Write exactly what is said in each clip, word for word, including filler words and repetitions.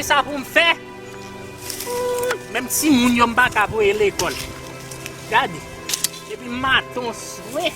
Sa pou m fè? Hmm, menm timoun yo m pa ka voye lekòl. Gade. Epi maton swe.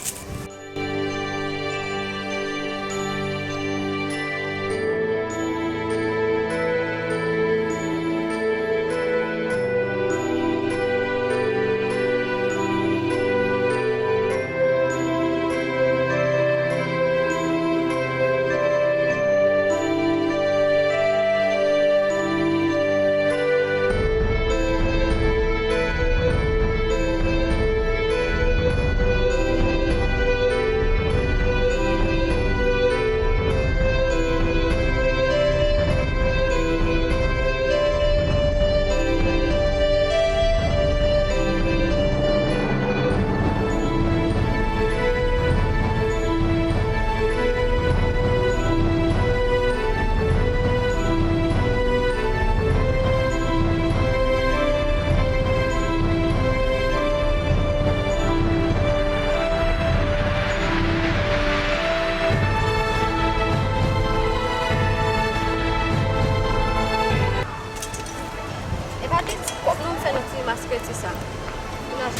E pa de ti kòb non m fè nan ti masketi sa.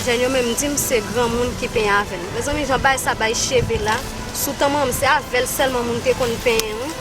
Jèn yo menm di m se granmoun ki penyen avè l. Mezanmi, jan bagay sa bay cheve la, sou tan manman m, se avè l sèlman moun te konn penyen wi.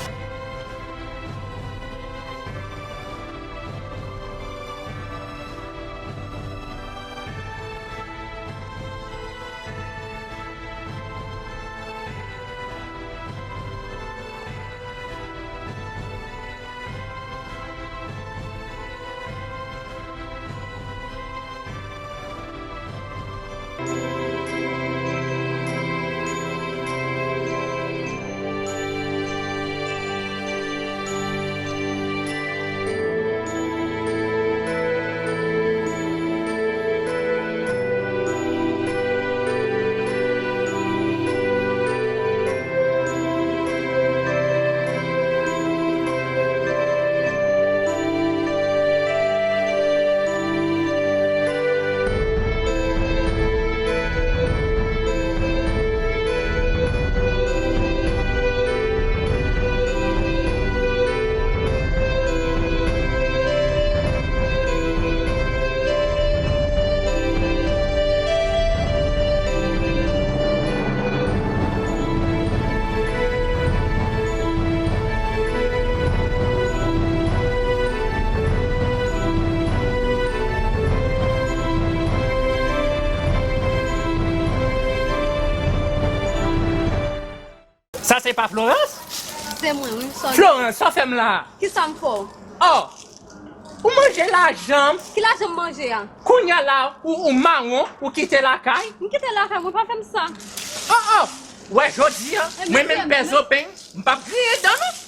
Sa se pa Florence? Se mwen, wi. Florence, sa w fè m la? Kisa m fè w? Oh! Ou manje lajan m. Ki lajan m manje a? Kounye a la, ou, ou mawon, ou kite lakay. M kite lakay, mwen pa fè m sa. Oh, oh! Wè, jodi a, mwen menm pè Zopeng, m p ap griyen dan non.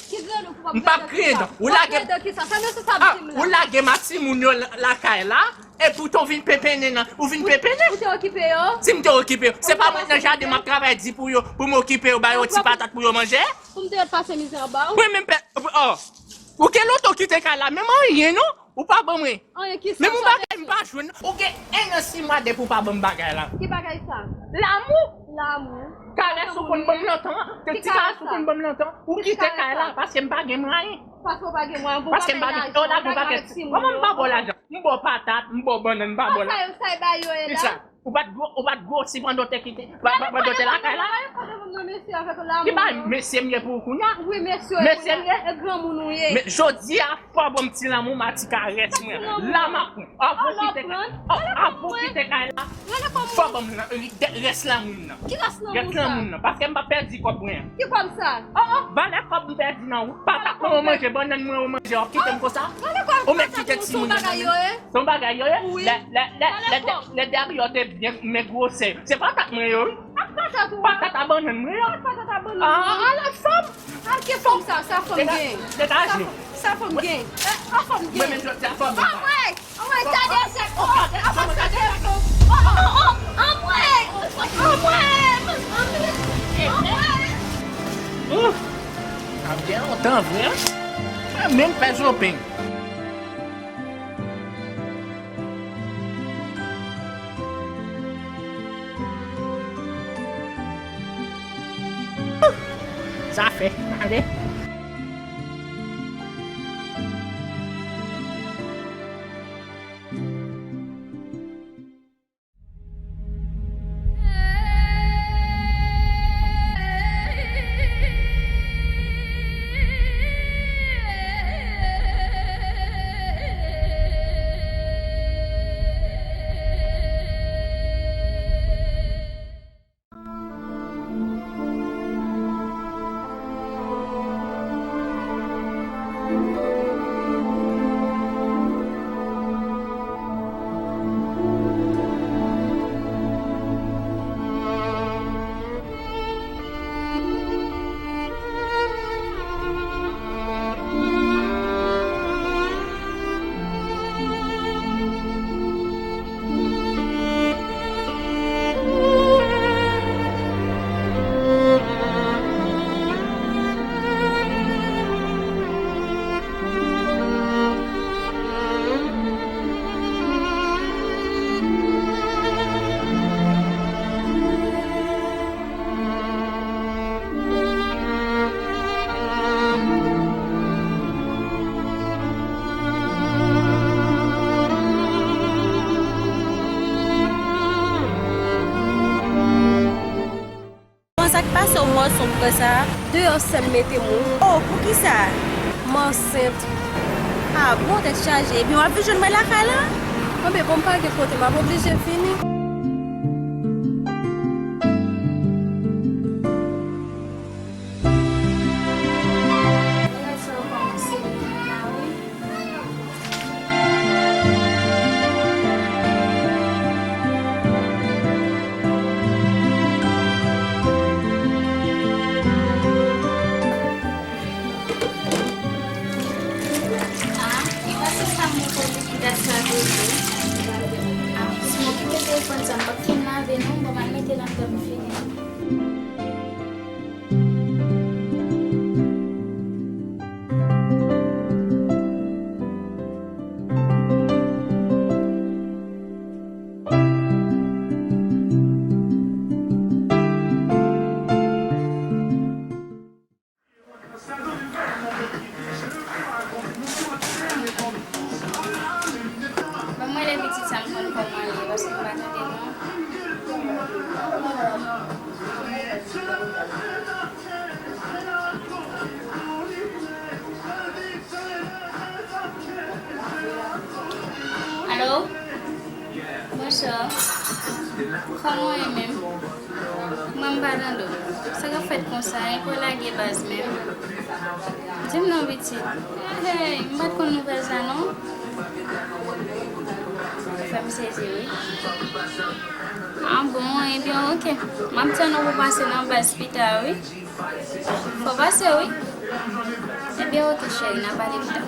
M p ap griyen dan. Ou lage, ah, ou lage m ak timoun yo la- lakay la, epi w tou vin penpennen nan. Ou vin penpennen? Ou te okipe yo? Si m te okipe yo. Se pa mwen nan jaden m ap travay di pou yo, pou m okipe yo, ba yo ti patat pou yo manje? Pou m te pase mizè anba w? Mwen menm pè, oh. Ou gen lontan w kite kay la, menm anyen non. Ou pa ban mwen. Anyen ki sa? Menm yon bagay m pa jwenn. Ou gen en an sis mwa depi w pa ban m bagay la. Ki bagay sa? Lanmou. Lanmou. Karès ou konn ban m lontan an. Ti karès ou konn ban m lontan. Ou kite kay la paske m pa gen mwayen. Paske w pa gen mwayen. Paske m pa gen, ou lage yon pakèt. Kòman m pa ba w lajan? M ba w patat, m ba w bannann, m pa ba w lajan. Sa yo, sa yo ba yo e la? Ou pa t gwo, ou pa t gwosi pandan w te kite, pa- pa- pandan w te lakay la? Ki bay mesye m ye pou ou kounye a? Wi, mesye w ye. Mesye m ye? E granmoun ou ye. Men jodi a, fò w ban m ti lanmou m a ti karès mwen. La m ap pran. Avan w kite kay la, fò w ban m rès lanmou m nan. Rès lanmou m nan. Paske m p ap pèdi kòb mwen an. Ki kòb sa? Oh, oh, valè kòb m pèdi nan wout. Patat mwen ou manje, bannann mwen ou manje, w ap kite m konsa? Ou mèt kite timoun yo nan men m. Se yon bagay yo ye? Wi. Lè, lè, lè, lè, lè dèyè yo te byen, men gwosè. Se patat mwen yo, wi. Ak patat ou? Patat a bannann mwen yo. Ak patat a bannann mwen yo. Ah, ala fanm. Ak ki fanm sa, sa fanm gen? Degaje. Sa fanm gen? Eh, sa fanm gen? Mwen menm jodi a fanm gen. Anmwey! Anmwey, gade zèk. Oh, oh, oh, anmwey! Anmwey! Anmwey! Anmwey! Anmwey! Ap gen lontan vre, wi. Mwen menm pè Zopeng. Sa fè, gade. Pase w mò sonm pran sa a. Deyò sè m mete m wi. Oh, poukisa? M ansent. Ah bon, tèt chaje. Ebyen, w ap vin jwenn mwen lakay la? Anben, bon, m pa gen kote, m ap oblije vini. Bagay sa yo kòmanse la wi. Ah, e pa se sa m mwen kote ki dat sa kote. Ah, si m okipe telefòn sa, m p ap fin lave non, bon, m al mete l anndan m fini. Ban m rele pitit sa m konn kòman l ye, paske m pa tande non. Alo? Bonswa. Kòman w ye menm? Mwen m pa tande w. Sa k ap fèt konsa? Enpo lage baz menm. Di m non pitit. Hey, m pa t konn nouvèl sa non. Ou fè m sezi wi. Ah bon, ebyen oke. M ap tann ou pou pase nan baz pita wi. Fò pase wi. Ebyen oke cheri, n a pale pita.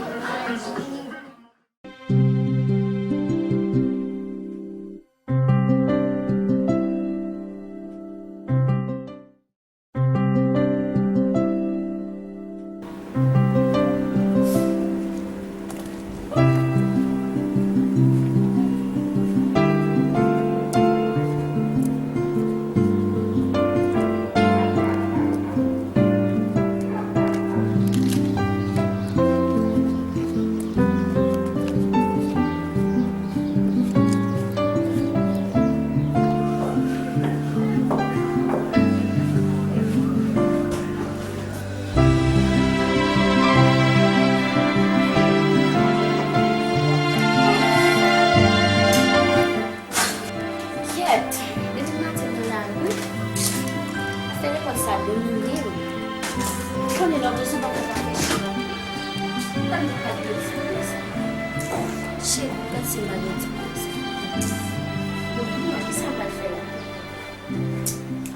Kyèt! Depi maten m nan lari wi. Afè lekòl sa domine m. Ou konnen lè w bezwen bagay pa fè chita. Gad yon kal de ti konsa. Cheri, gad si m pa gen ti konsa. Bon, kounya, kisa m pral fè la?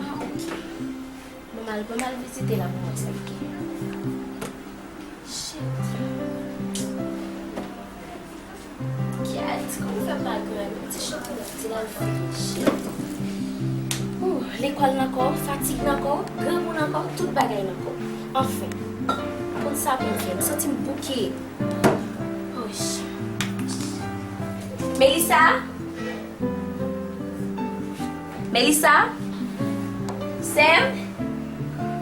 Ah, oke. Bon, m al, bon, m al vizite la pou m wè sa l gen. Shit. Kyèt, kòman fè m pa al pran yon ti chokola, ti lalfin? Shit. Ooh, lekòl nan kò, fatig nan kò, grangou nan kò, tout bagay nan kò. Anfen, konn sa pou m fè, m santi m bouke. Oh, shit. Melissa? Melissa? Sè m?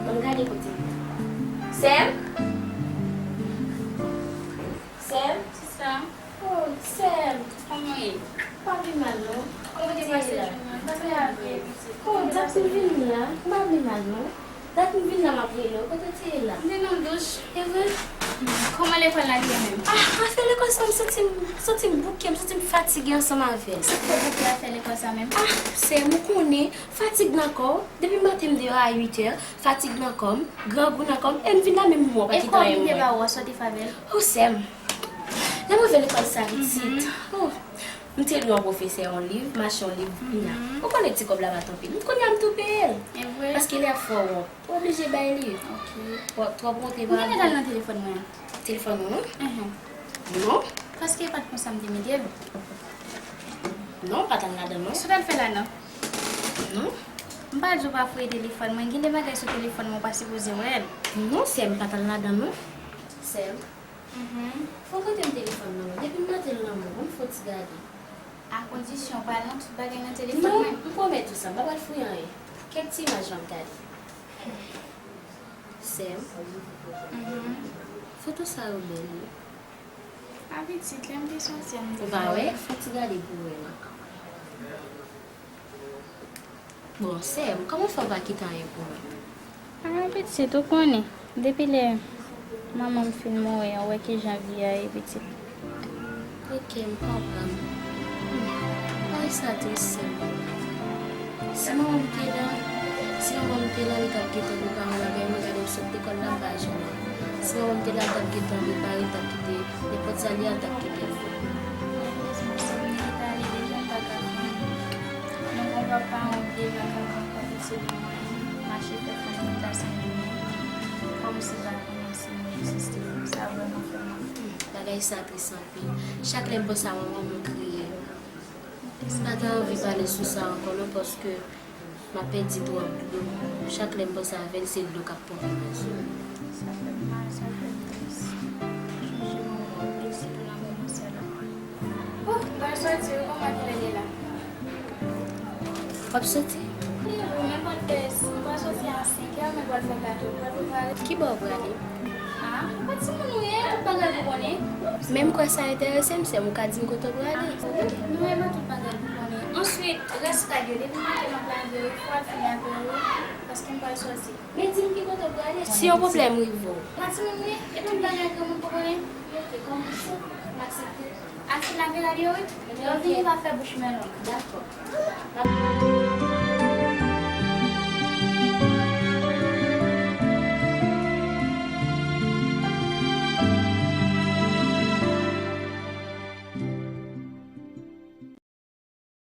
Ban m gade kote. Sè m? Sè m? Sista. Oh, sè m. Kòman w ye? Pa pi mal, non. Kòman w te pase jounen an? Pase a byen, pitit. Oh, dat m vin la. M pa pi mal, non. Dat m vin la, m ap rele w. Kote w te ye la? M te nan douch. E vre? Kòman lekòl la te ye menm? Ah, afè lekòl sa, m santi m, santi m bouke, m santi m fatige ansanm avè l. Sa k fè w bouke afè lekòl sa menm? Ah, sè m, ou konnen, fatig nan kò w. Depi maten m deyò a uit è, fatig nan kò m, grangou nan kò m, e m vin la menm mwen pa gen anyen mwen. E kòb li te ba ou a, sa w te fè avè l? Oh, sè m. Lè m rive lekòl sa pitit. Oh, m te lwe yon pwofesè yon liv, m achte yon liv, kounya. Ou konnen ti kòb la pa t anpil. M kounye a m tou peye l. E vre? Paske li ap fè w wont. Ou oblije bay li. Ok. Twòp, twòp wont e pa bon. M gentan al nan telefòn mwen an. Telefòn ou non? Mhm. Non. Paske e pa t konsa m te mete l. Non, m pa t al ladan non. Sa w t al fè la non? Non. M pa di w pa fouye telefòn mwen. Gen de bagay sou telefòn mwen ou pa sipoze wè l. Non, sè m, m pa t al ladan non. Sè m. Mhm. Fò w prete m telefòn nan men w. Depi m mete l nan men w, ban m fè yon ti gade. A kondisyon w pa nan tout bagay nan telefòn mwen. Non, m pwomèt ou sa, m pa pral fouye anyen. Kèk ti imaj m ap gade. Sè m. Mhm. Foto sa yo bèl wi. A pitit, lè m te sòti a m te... Ou pa wè? Fè yon ti gade pou w wè non. Bon, sè m, kòman fè w pa kite anyen pou mwen? Ah, pitit, ou konnen. Depi lè manman m fin mouri, ou wè kijan vi a ye, pitit. Ok, m konprann. Bagay sa tris, sè m. Si manman m te la, si manman m te la, li t ap gentan prepare yon bagay, mwen gade m sot lekòl la, m pa janm wè. Si manman m te la, li t ap gentan prepare, li t ap kite nenpòt sa li a, li t ap kite l fè. Malèrezman, sè m, li te ale deja, m pa ka fè anyen. Mwen gon papa, yon vye vagabon k ap posede mwen, mache fè fon nan ta Sendomeng, kòmsi pa konnen si mwen egziste. Sa vrèman fè m mal. Bagay sa tris anpil. Chak lè m panse a manman m, m kriye. M pa ta anvi pale sou sa ankò non, paske m ap pèdi twòp dlo. Chak lè m panse avè l, se dlo k ap ponpe nan je m. Sa fè m mal, sa fè m tris. Sonje manman m, sitou nan moman sa la. Oh, m pral soti wi, kòman kilè li la? W ap soti? Wi, wi, men konn fè, m pral soti a senkè, men pral fè gato, pral prepare. Ki bò w prale? Ah, pa timoun ou ye, tout bagay ou konnen. Men m kwè sa enterese m, sè m, ou ka di m kote w prale. Ah, wi, nou menm tout bagay ou konnen. Answit, rès rad yo, depi maten m ap lave yo, fò w al fini ak yo, wi, paske m pral soti. Men di m ki kote w prale, si yon pwoblèm rive w. Pa timoun ou ye, e tout bagay granmoun pou konnen. Ok, kòmanse, m aksepte. Al fin lave rad yo, wi. Lè w vini, pa fè bouch mwen long. Dakò.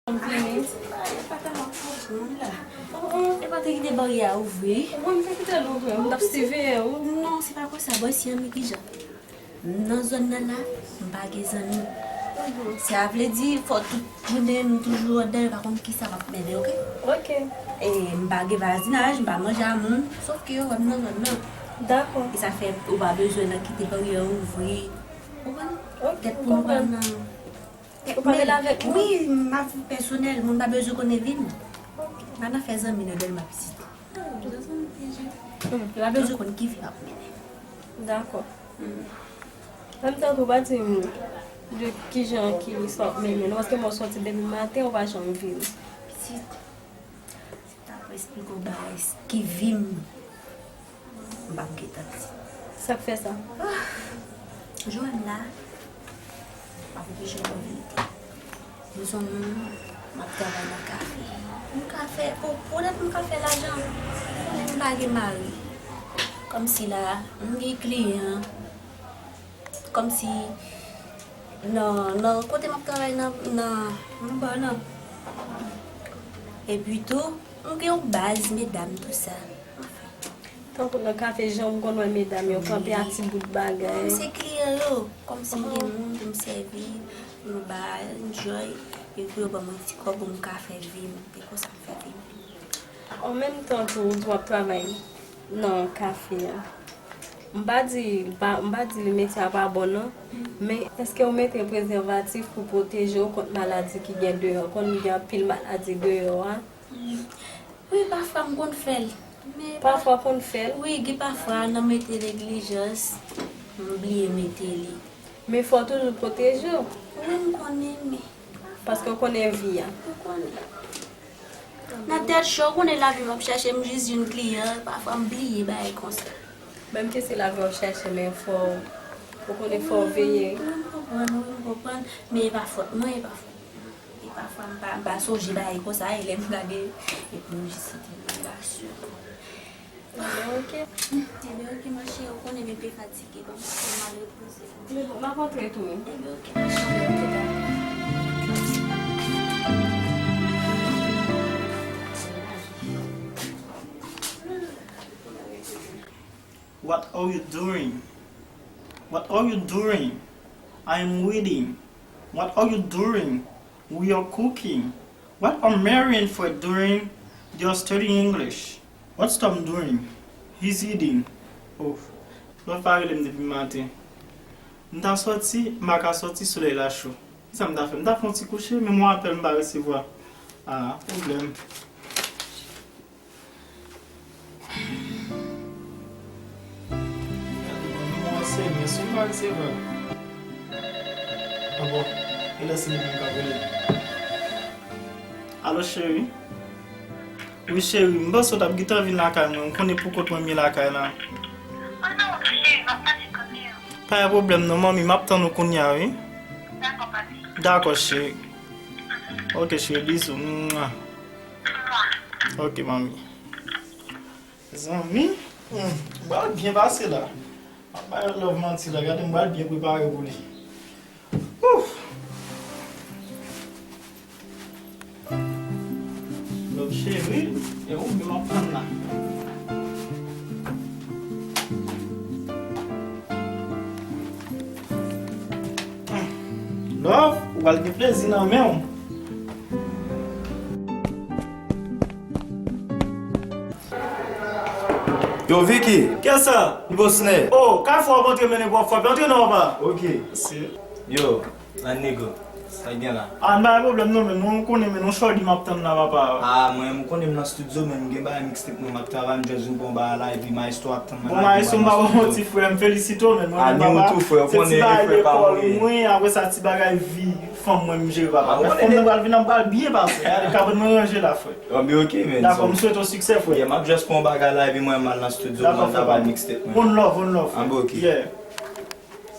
M vini. E pa tèlman pwoblèm la. Oh, oh, e pa te kite baryè a ouvri. Mwen, m te kite l ouvri, m t ap siveye w. Non, se pa konsa, bòy, si an neglijan. Nan zòn nan la, m pa gen zanmi. Sa vle di, fò tout jounen nou toujou anndan, yo pa konn kisa m ap mennen, oke? Oke. E m pa gen vazinaj, m pa manje a moun, sòf ke yo wè m nan zòn nan. Dakò. E sa fè ou pa bezwen nan kite baryè a ouvri. Ou konprann? Oke, m konprann. Tèt pou nou pa nan Ou pa rele avèk mwen? Wi, m ap viv pèsonèl, moun pa bezwen konnen vi m. M pa nan fè zanmi nan Dèlma pitit. Hmm. Yo pa bezwen konn ki vi m ap mennen. Dakò. Hmm. Menm tan tou, pa di m de kijan ki sa w ap mennen non, paske mwen sòti depi maten, ou pa janm vini. Pitit. Si m ta pral esplike w bagay s-, ki vi m, m p ap gentan di. Sa k fè sa? Ah, jan w wè m la, m ap oblije di w verite. M se yon moun, m ap travay nan kafe. M ka fè, pou, pou lè m ka fè lajan, m pa gen mari. Kòmsi la, m gen kliyan. Kòmsi nan, nan kote m ap travay nan, nan, nan ba nan. Epi tou, m gen yon baz medam tou sa. Tankou nan kafe, jan m konn wè medam yo kanpe ak ti bout bagay. Wi. Se kliyan yo. Kòmsi m gen moun pou m sèvi, pou yo ba enjoy, epi pou yo ban mwen ti kòb pou m ka fè vi m. E konsa m fè vi m. An menm tan tou, ou di w ap travay nan kafe a. M pa di, m pa, m pa di li metye a pa bon non, men èske w mete prezèvatif pou pwoteje w kont maladi ki gen deyò? Konn gen anpil maladi deyò a. Wi, pafwa m konn fè l. Men pafwa w konn fè l? Wi, gen pafwa nan mete neglijans, m bliye mete li. Men fò w toujou pwoteje w. Wi, m konnen, men pafwa. Paske w konnen vi a. M konnen. Nan tèt cho, ou konnen lavi m ap chache m jis jwenn kliyan, pafwa m bliye bagay konsa. Menm ke se lavi w ap chache, men fò w, ou konnen fò w veye. Wi, m konprann, wi, m konprann. Men e pa fòt mwen, e pa fòt mwen. E pafwa m pa, m pa sonje bagay konsa, e lè m gade, epi m jis site m pa si. Ebyen, oke. Ebyen, oke, ma chérie, ou konnen m enpe fatige, ban m, m al repoze. Men bon, m ap antre tou, wi. Ebyen, oke, ma chérie, oke, dakò. What are you doing? What are you doing? I am reading. What are you doing? We are cooking. What are Mary and Fred doing? They are studying English. What's Tom doing? He's eating. Oh, lòt pa rele m depi maten. M ta sòti, m pa ka sòti, solèy la cho. Kisa m ta fè? M ta fè yon ti kouche, men m apèl m pa resevwa. Ah, pwoblèm. Gade bon, nou mwen sèvi, si m pa resevwa. Ah bon, e lè se li menm k ap rele. Alo, cheri? Wi, cheri, m panse w t ap gentan vin lakay mwen. M konnen pou kont mwen m ye lakay la. An non, cheri, m ap pase kanmenm. Pa gen pwoblèm non, manmi, m ap tann ou kounye a, wi. Dakò, papi. Dakò, cheri. Ok, cheri, bizou. Mwa. Mwa. Ok, manmi. Zanmi, hmm, m pral byen pase la. M ap bay yon love manti la, gade m pral byen prepare pou li. Ouf! Love cheri, e ou menm ap tann la. Hmm. Love, ou pral gen plezi nan men w. Yo, Vicky! Kiyès sa? Li Bosnè. Oh, Kafou ap antre, mennen pou w ap frape. Antre non, papa. Ok. Mèsi. Yo, an nego. Sa k gen la? Ah, n pa gen pwoblèm non, men nou konnen, men nou chòdi m ap tann la, papa. Ah, mwen, m konnen m nan studio, men m gen bagay mixtape mwen, m ap travay, m just vin pran bagay la, epi maestro ap tann mwen. Bon, maestro, m pa ba w manti, frè, m felisite w, men mwen menm, papa, se ti bagay lekòl, wi, apre sa, ti bagay vi fanm mwen m jere, papa. Men fanm nan pral vin, ap pral byen pase. Gade, kabòn mwen ranje la, frè. Anben, ok, men. Dakò, m swete w siksè, frè. Yeah, m ap just pran yon bagay la, epi mwen, m al nan studio, mwen travay mixtape mwen. One love, one love, frè. Anben, ok. Yeah.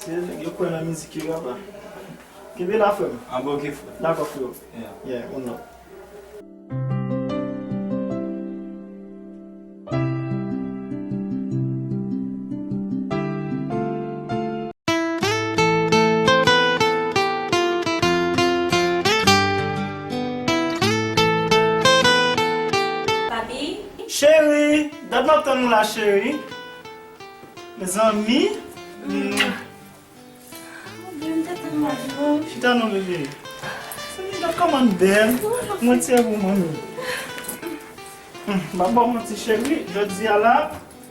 Se nèg yo kwè nan mizik yo, papa. Kenbe la, frè m. Anben, ok, frè. Dakò, frè. Yeah. Yeah, one love. Papi? Cheri, dat m ap tann ou la, cheri. Mezanmi. Mm. Chita non, bebe. Sa vin gad kòman l bèl. Mwen tire pou mwen menm. Hmm, m ap ba w manti, cheri. Jodi a la.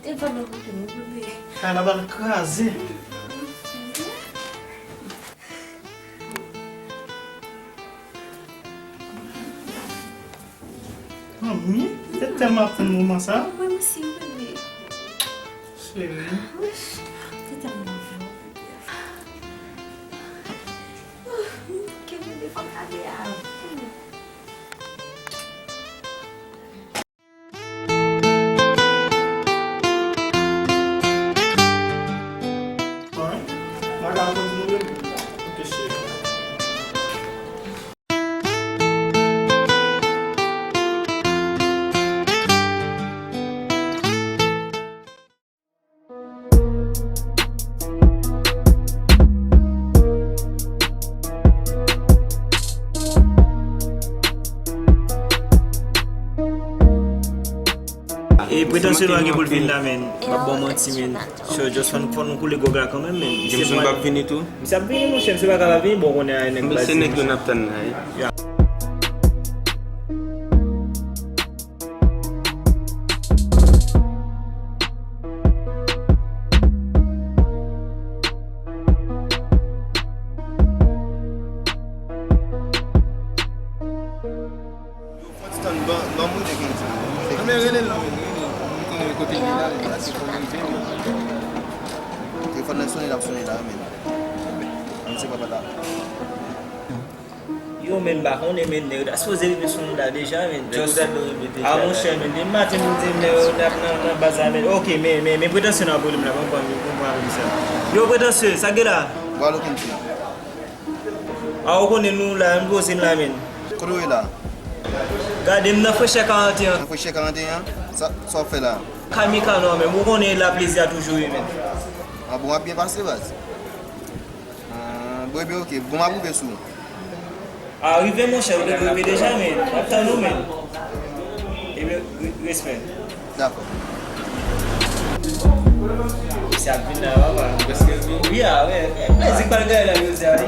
Te fè mwen kote mwen, bebe. Kay la pral kraze. Manmi, se tèlman ap tann moman sa. Mwen osi, bebe. Cheri. Wi, se tèlman bon, bebe. Ke bebe, fò m lave a. E Pretansyè pa gen pou l vin la, men. M ap ba w manti, men. So, just fò n, fò n koule gwòg la kanmenm, men. Jameson p ap vini tou? Misye ap vini, monchè, misye pa ka pa vini, bon, konnen a nèg Baz. Se nèg yo n ap tann la, wi. Yeah. Yo, fò ti tann, ban, ban m rele Kenzo. Anben, rele l non, men, rele l. M konnen kote l ye la, men, la se fò m rive, men. Telefòn nan sonnen, l ap sonnen la, men. Ann se papa la. Yo, men, m pa konnen, men, nèg yo ta sipoze rive sou nou la deja, men. Just, a, monchè, men, depi maten, m di, nèg yo t ap nan, nan baz la, men. Ok, men, men, men Pretansyè nan pwoblèm la, ban m pran, ban m pran sa. Yo, Pretansyè, sa k gen la? Bwalo Kenzo. A, ou konnen nou la, nou poze n la, men. Kote w ye la? Gade m nan frechè karanteyen. Nan frechè karanteyen? Sa, sa w ap fè la? Kay Mikanò, men, ou konnen la plezi a toujou ye, men. A bon, w ap byen pase, baz. Ah, bon, ebyen, ok. Bon, m ap rive sou ou. A, rive, monchè, ou dwe rive deja, men. M ap tann ou, men. Ebyen, re-, respè. Dakò. Misye ap vin la, papa. Prèske vin. Wi, a, wi. Mizik pa l gaye la, yo di a, wi.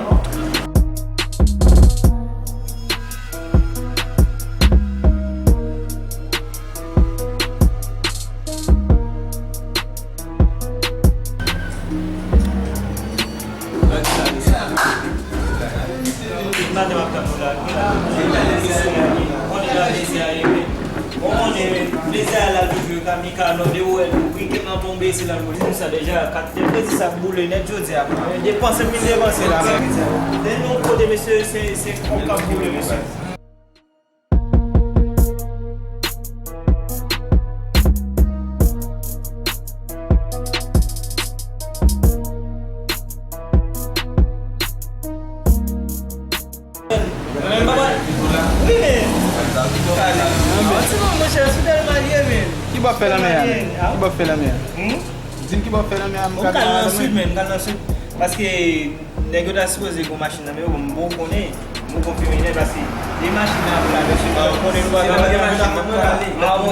Tout maten m ap tann ou la, wi. Konnen la plezi a ye, men. Bon, konnen, men, plezi a la toujou, Kay Mikanò, de ou wè, wi, ke m nan tonbe, se la, m di nou sa deja, kat de plezi sa boule nèt jodi a. Depanse m vin depanse la, men. De nou kote, mesye, se, se kòb k ap boule, mesye. An ti moun, monchè, sou tèl malye, men. Ki bò fè lanmè a, men? Ki bò fè lanmè a? Hmm? Di m ki bò fè lanmè a, m ka al nan sud, men, m ka al nan sud. Paske nèg yo ta sipoze gon machin nan men yo, m poko konnen, m poko konfime nèt, paske de machin nan ap la, mesye, m konnen nou pa ka pale. Ah, bon,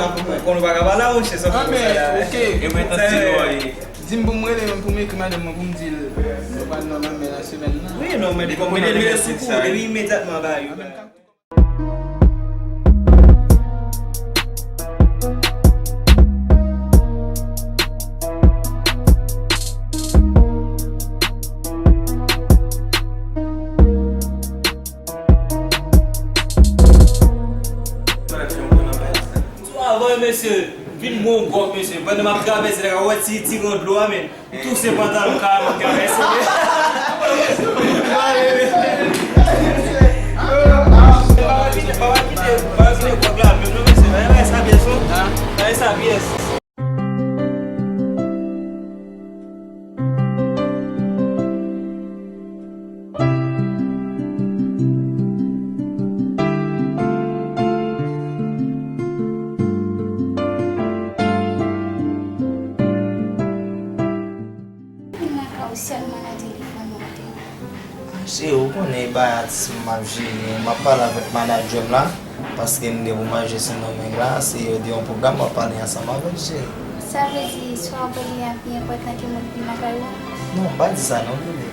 konnen nou pa ka pale, monchè, sa. Ah, men, ok. E mwen, tanti lò, e. Di m pou m rele, men pou m ekri madanm mwen, pou m di l, nou pral nan lanmè nan semèn nan. Wi, non, men depi m rele, m rele sou kou, depi imedyatman, ba yo. Swa vre, mesye, vin mwen yon kòb, mesye. Pandan m ap travèse la, wè ti, ti ran dlo a, men. M touse pantalon kareman, m travèse. Pa kite, pa kite, pa kite kòb la, menm non, mesye. Bagay sa pyès, non? Bagay sa pyès. Vin lakay ou sèlman nan telefòn ou te. Cheri, ou konnen e pa atis mwen m ap jere, m ap pale avèk manadjè m la. Paske m gen pou m al jwe Sendomeng la, se de yon pwogram m ap pale ansanm avè l, cheri. Sa vle di, istwa w konnen a pi enpòtan ke moun k vin lakay ou an? Non, m pa di sa non, bebe.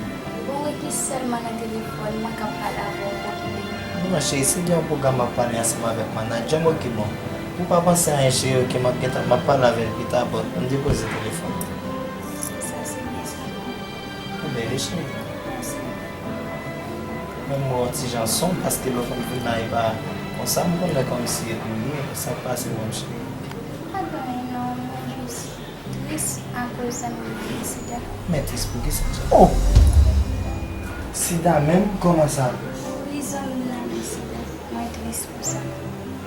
Bon, rete sèlman nan telefòn mwen k ap pale avè w, oke, bebe? Non, cheri, se de yon pwogram m ap pale ansanm avèk manadjè m, oke, bon. Ou pa panse anyen, cheri, oke, m ap gentan, m ap pale avè l pita, bon, m depoze telefòn. Sa se byen, sa. Ou bèl, wi, cheri. Mèsi. Men m wè w ti jan sonb, paske lè w konn vin la, e pa konsa m konn wè kòmsi ou ye. Sa k pase, mon cheri? Pa gen anyen non, mwen jis tris akoz zanmi m nan gen sida. Men tris pou kisa? Oh! Sida menm? Kòman sa? Wi, zanmi m nan gen sida. Mwen tris pou sa.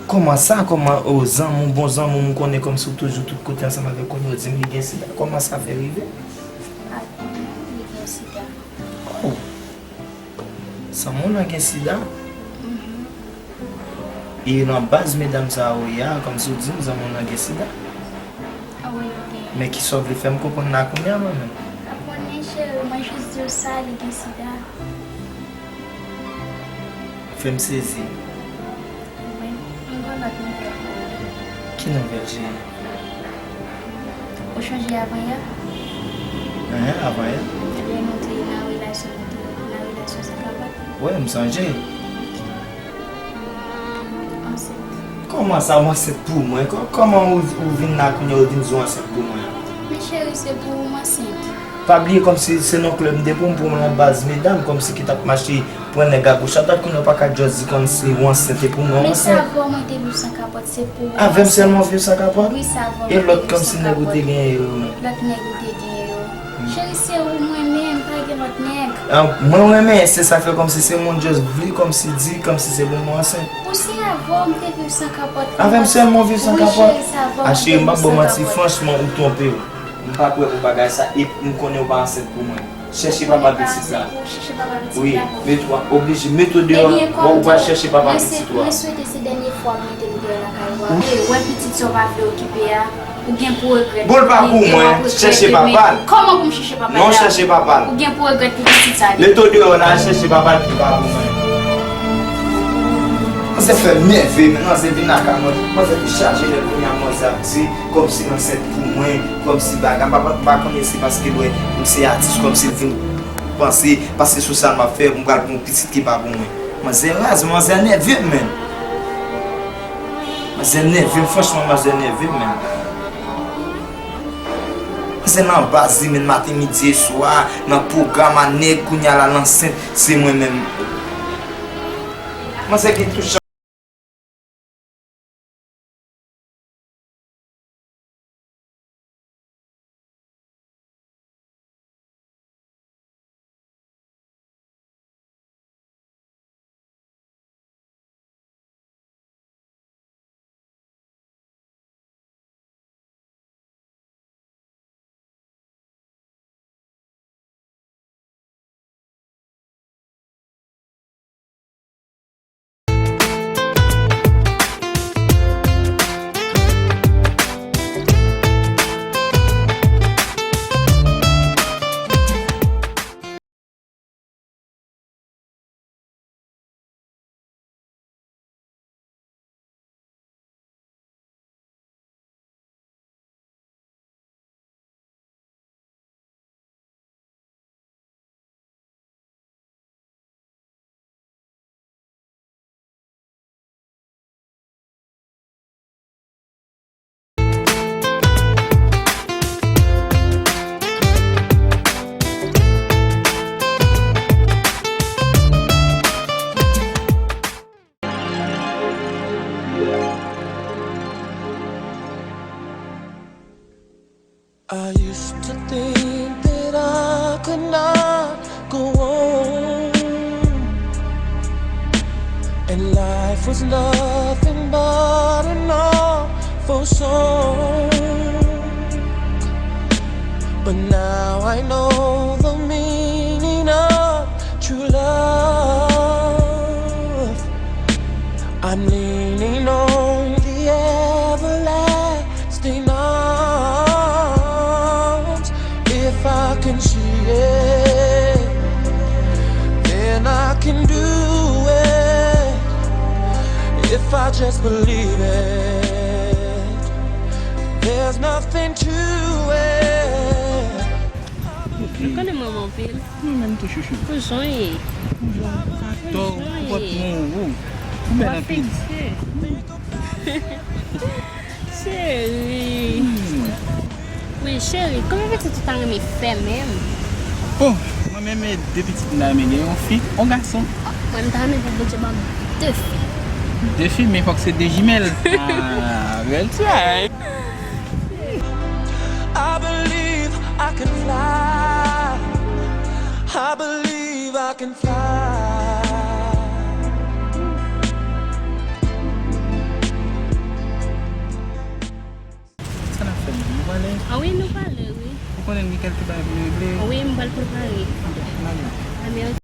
Kòman sa? Kòman, oh, zanmi w, bon zanmi w, m konnen kòmsi w toujou tout kote ansanm avè l, kounye a w di m li gen sida. Kòman sa fè rive? Li gen sida. Oh! Zanmi w lan gen sida? Mhm. E nan baz medam sa yo ye a, kòmsi w di m zanmi w lan gen sida? Ah wi, li gen. Men kisa w vle fè m konprann la kounye a, mwen menm? Pa konnen, cheri, mwen jis di w sa, li gen sida. Fè m sezi. Wi, m gen lòt nouvèl pou ou. Ki nouvèl, cheri? Ou chonje avanyè? Enhen, avanyè. Lè nou te nan relasyon, nou te nan relasyon san kapòt? Wi, m sonje. Ansent. Kòman sa, w ansent pou mwen? Kò-, kòman ou, ou vin la kounye a, ou vin di w ansent pou mwen? Men cheri, se pou ou m ansent. Pa bliye kòmsi se nan klèb m te pran pou mwen nan baz medam, kòmsi ki t ap mache pran nèg agoch adwat, kounye a w pa ka just di kòmsi ou ansent e pou mwen ou ansent. Men sa avè w mwen te viv san kapòt, se pou ou m ansent. Avè m sèlman w viv san kapòt? Wi, sa avè w mwen te viv san kapòt. E lòt kòmsi nèg ou te genyen yo, men? Lòt nèg ou te genyen yo. Hmm. Cheri, se ou m renmen, m pa gen lòt nèg. Ah, mwen renmen, se sa fè kòmsi se mwen just vle kòmsi di, kòmsi se pou mwen ansent. Ou se avè w m te viv san kapòt. Avè m sèlman w viv san kapòt? Wi, cheri, sa avè w mwen te viv san kapòt. A, cheri, m p ap ba w manti, franchman, ou twonpe w. M pa kwè pou bagay sa, e m konnen w pa ansent pou mwen. Chèche papa pitit la. Ou chèche papa pitit la? Wi, men w oblije mete w deyò, ou pral chèche papa pitit ou a. Ebyen, kòm mwen swete se dènye fwa m mete m deyò lakay ou a. Wi. E, wè pitit sa w pa vle okipe a, ou gen pou regrèt. Bon, l pa pou mwen, chèche papa l. Kòman pou m chèche papa l la? Non, chèche papa l. Ou gen pou regrèt pou pitit sa, wi. Mete w deyò la, al chèche papa l ki pa pou mwen. Manzè fè m nève, men manzè vin lakay mwen. Manzè te chaje nèg kounye a, manzè ap di kòmsi l ansent pou mwen, kòmsi bagay. M pa, m pa konnen se paske l wè m se atis, kòmsi l vin panse, paske sou sa l m ap fè, m pral pran yon pitit ki pa pou mwen. Manzè raz, manzè nève m, menn. Manzè nève m, franchman, manzè nève m, menn. Manzè nan baz li, menn, maten, midi e swa, nan pwogram a nèg, kounye a la l ansent, se mwen menm. Manzè gen tout jan. Was nothing but an awful song. But now I know the meaning of true love. I'm leaning on the everlasting arms. If I can see it, then I can do it. If I just believe it, there's nothing to it. Ou konnen mwen anpil. Mwen menm tou, chouchou. Pou jan w ye. Pou jan w ye. Atò, konpòtman w. Ou bèl anpil. Cheri. Hmm. Wi, cheri, konbyen pitit ou ta renmen fè menm? Bon, mwen menm, e de pitit m ta renmen gen, yon fi, yon gason. Mwen, m ta renmen pou Bondye ban m de fi. De fi, men fòk se de jimèl. Ah, bèl tray. I believe I can fly. I believe I can fly. Sa n ap fè menm? Nou prale? Ah wi, nou prale, wi. Ou konnen n gen kèlke bagay pou nou regle? Wi, m pral prepare. Ok, n ale. Anben, ok.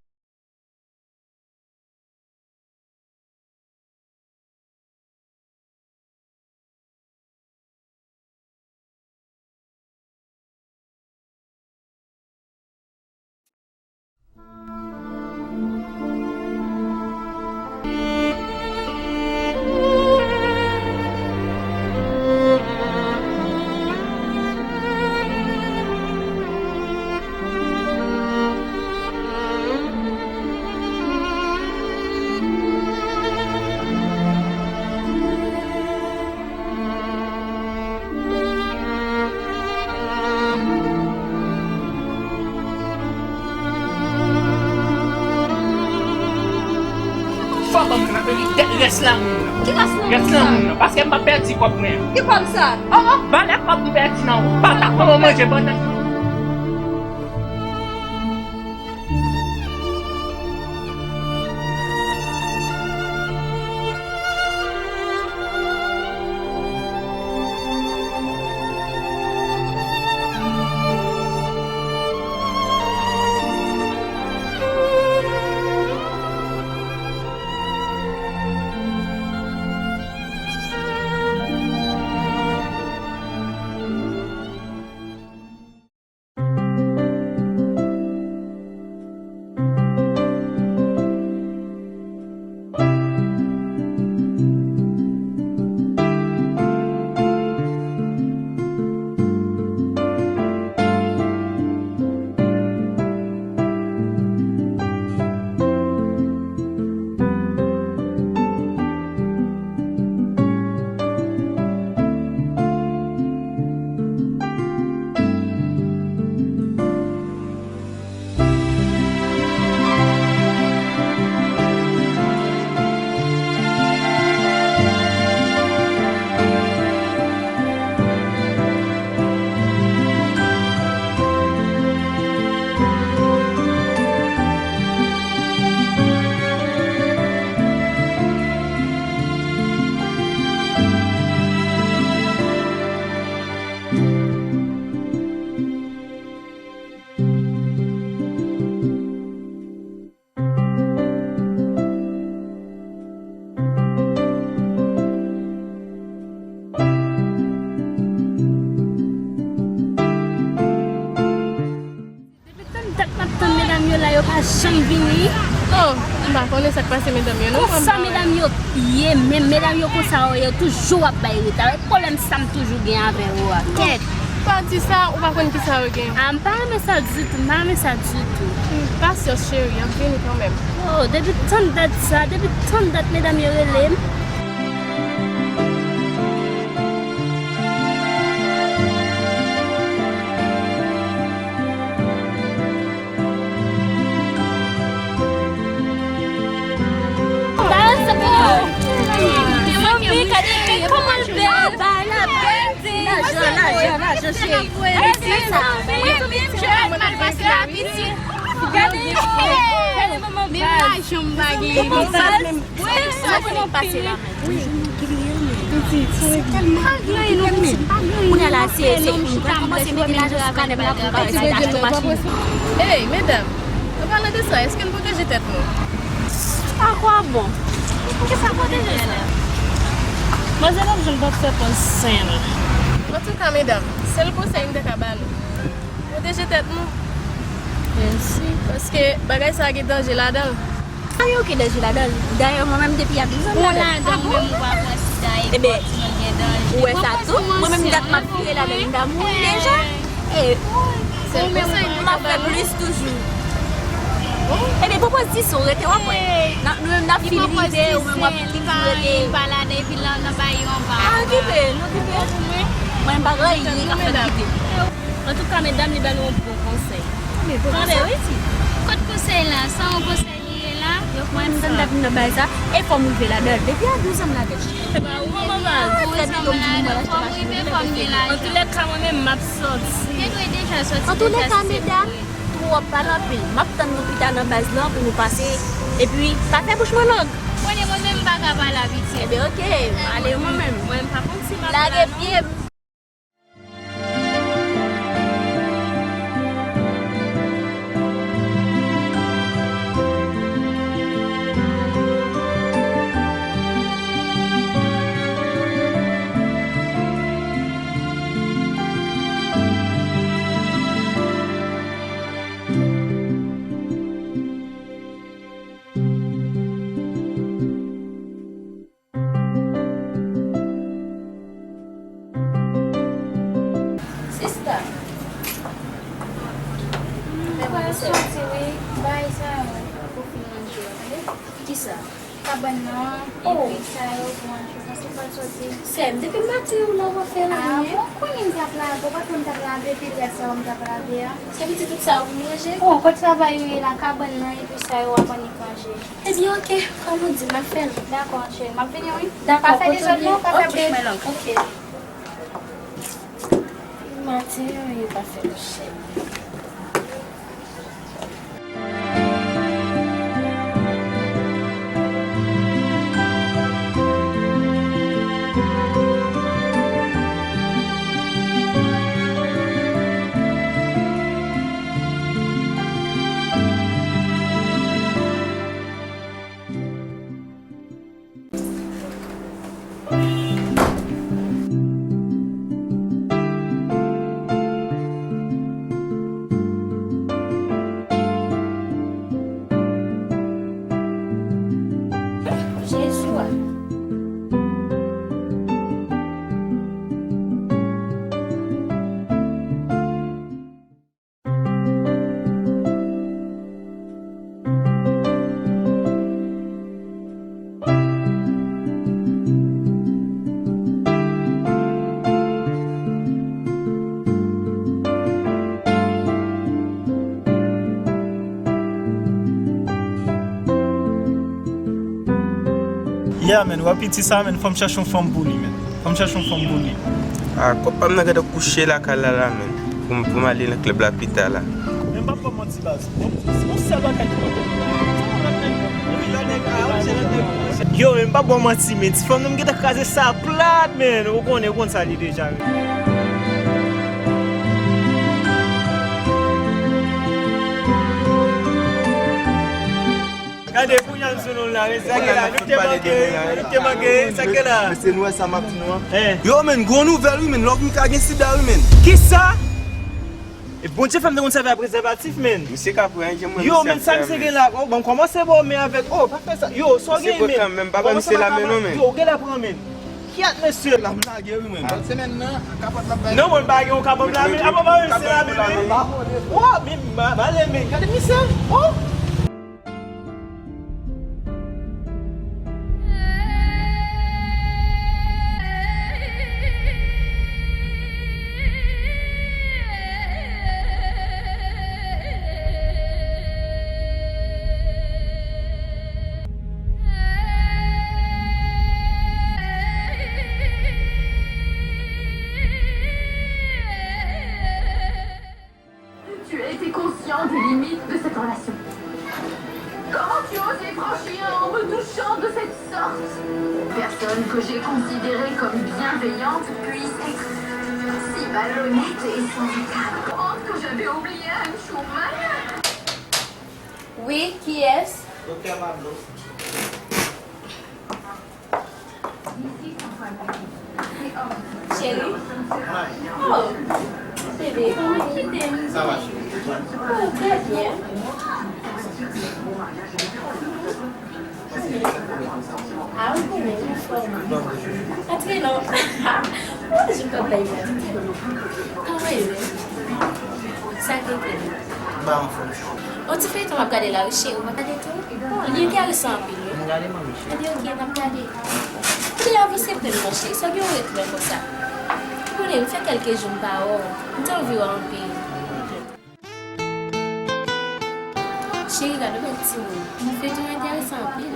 Fò ban m rès lanmoun nan. Ki rès lanmoun sa? Rès lanmoun nan. Paske m pa pèdi kòb mwen. Ki kòb sa? Oh, oh. Valè kòb m pèdi nan. Pa ta pran manje pandan. Depi tann dat m ap tann medam yo la, yo pa janm vini. Oh, m pa konnen sa k pase medam yo, non. Konsa medam yo ye, men medam yo konsa yo ye, yo toujou ap bay reta. Pwoblèm sa m toujou gen avè yo a. Kèt. Pa di sa, ou pa konn kisa yo gen. Ah, m pa renmen sa ditou, m pa renmen sa ditou. Hmm, pasyans, cheri, y ap vini kanmenm. Oh, depi tann dat sa, depi tann dat medam yo rele m. Zanmi, gade kòman l bèl. Bay la bèl. Lajan, lajan, lajan, cheri. Gade, gade manman bèl. Chanm pa gen. Wi, sa pou nou pase la menm. Wi. Pitit, se tèlman. Pa gen anyen, non, pitit, pa gen anyen. Kounye a la, se, se, mwen kòmanse mete lajan sou kanè m la pou m ka resi achte yon machin. Hey, medam, an palan de sa, èske n pwoteje tèt nou? A kwa bon? Kisa pwoteje sa? Manzè p ap janm p ap fè pòz sen. Antouka, medam, sèl konsèy m ta ka ba nou, pwoteje tèt nou. Mèsi. Paske bagay sa gen danje ladan l. Pa gen okenn danje ladan l. Dayè, mwen menm, depi y a douz an, m ladan l. Ou ladan, ou menm, ou pa pran sida, epi w ap di mwen gen danje. Ou wè sa tou? Mwen menm, dat m ap vire ladan l, m ta mouri deja. E, sèl konsèy m ap fè plis toujou. Ebyen, pran pòz di sa, w rete, w ap wè. Nou menm, n ap fin rive, ou menm, w ap toujou rete. Li pa ladan, epi l nan bay yon va. A, okipe, nou okipe. Mwen, m pa gen anyen k ap fè m kite. Antouka, medam, li ba nou yon bon konsèy. Tande, wi, ti. Kot konsèy la? Sa yon konsèy li ye la? Mwen, m tann dèpi nan bay sa. E fò m rive ladan l. Depi a douz an, m ladan l. Ba ou, manman, baz. Trè byento, m di nou, mwen achte machin. Fò m rive, fò m gen lajan. Antoulèka, mwen menm, m ap sòti. Te dwe deja sòti deja, si se pou mwen. Twòp, pale anpil. M ap tann nou pita nan baz lan pou nou pase. Epi, pa fè bouch mwen long. Konnen mwen menm m pa ka pale abitye. Ebyen, oke, ale mwen menm. Mwen, m pa konn si m ap lage pye m. Sista. Mwen pral soti, wi. Bay sa yo pou fin manje yo, tande? Kisa? Kabann nan, epi sa yo pou manje. Paske m pral soti. Sè m, depi maten ou la w ap fè anyen. A, bon, konnen m t ap lave, ou pa kwè m t ap lave, petèt sa yo m t ap lave a. Se pitit tout sa yo pou manje? Bon, kot travay ou ye la, kabann nan, epi sa yo w ap annik manje. Ebyen, oke, kòm ou di, m ap fè l. Dakò, cheri, m ap vini, wi. Dakò, pa fè dezòd, non, pa fè bri. Oke. Maten, yo pa fè l, cheri. Jezi a. Yeah, man, w ap piti sa, man, fò m chèche yon fanm pou li, man. Fò m chèche yon fanm pou li. Ah, kòb pa m nan gentan kouche lakay la, la, man. Pou m, pou m ale nan klèb la pita la. Men m p ap ba w manti, baz. Yon sèl bagay ki manke m. Yo, men m p ap ba w manti, men ti fanm nan m gentan kraze sa plat, man. Ou konnen, ou konn sa li deja, men. Gade, kounye a m sou nou la, men sa ke la, nou te manke, nou te manke, sa ke la. Mesye, nou wè sa m ap di nou an. Eh. Yo, men, gwo nouvèl, wi, men, Love Mika gen sida, wi, men. Kisa? E Bondye fè m te konn sèvi a prezèvatif, men. Misye ka pran, jan mwen. Yo, men, sa misye gen la, oh, ban m kòmanse, bon, men avèk, oh, pa fè sa. Yo, sa w gen, men. Misye pran, men, pa ban misye la, men, non, men. Yo, ou gen la pran, men. Kyat, mesye. La m lage, wi, men. Lòt semèn nan, kapòt la bay. Non, mwen pa gen yon kapòt la, men. Apa, pa menm se la, men. Oh, men, ma, ma, men, gade misye. Oh. Tu as été conscient des limites de cette relation. J'ai franchi un en me touchant de cette sorte. Personne que j'ai considérée comme bienveillante puisse être si malhonnête et sans état. Honte que j'avais oublié un Truman. Wi, kiyès? Doktè Pablo. Cheri? Oh, bebe, kòman kite m? Sa va, cheri? Oh, trè byen. Ah, ou konnen, ou fò. Antre non. Ou jwenn kòb la, ou antre non. Kòman e ye? Sa k rive? M pa anfòm, cheri. On ti feyton m ap gade la, wi, cheri. Ou pa gade tou? Bon, li enteresan anpil, wi. M gade, manmi, cheri. Gade, ok, n ap gade. Kounye a, avanse pre m non, cheri. Sa gen yon retwè konsa. Ou konnen, m fè kèlke jou m pa wè w. M te anvi wè w anpil. Cheri, gade yon bèl timoun. Feyton an enteresan anpil.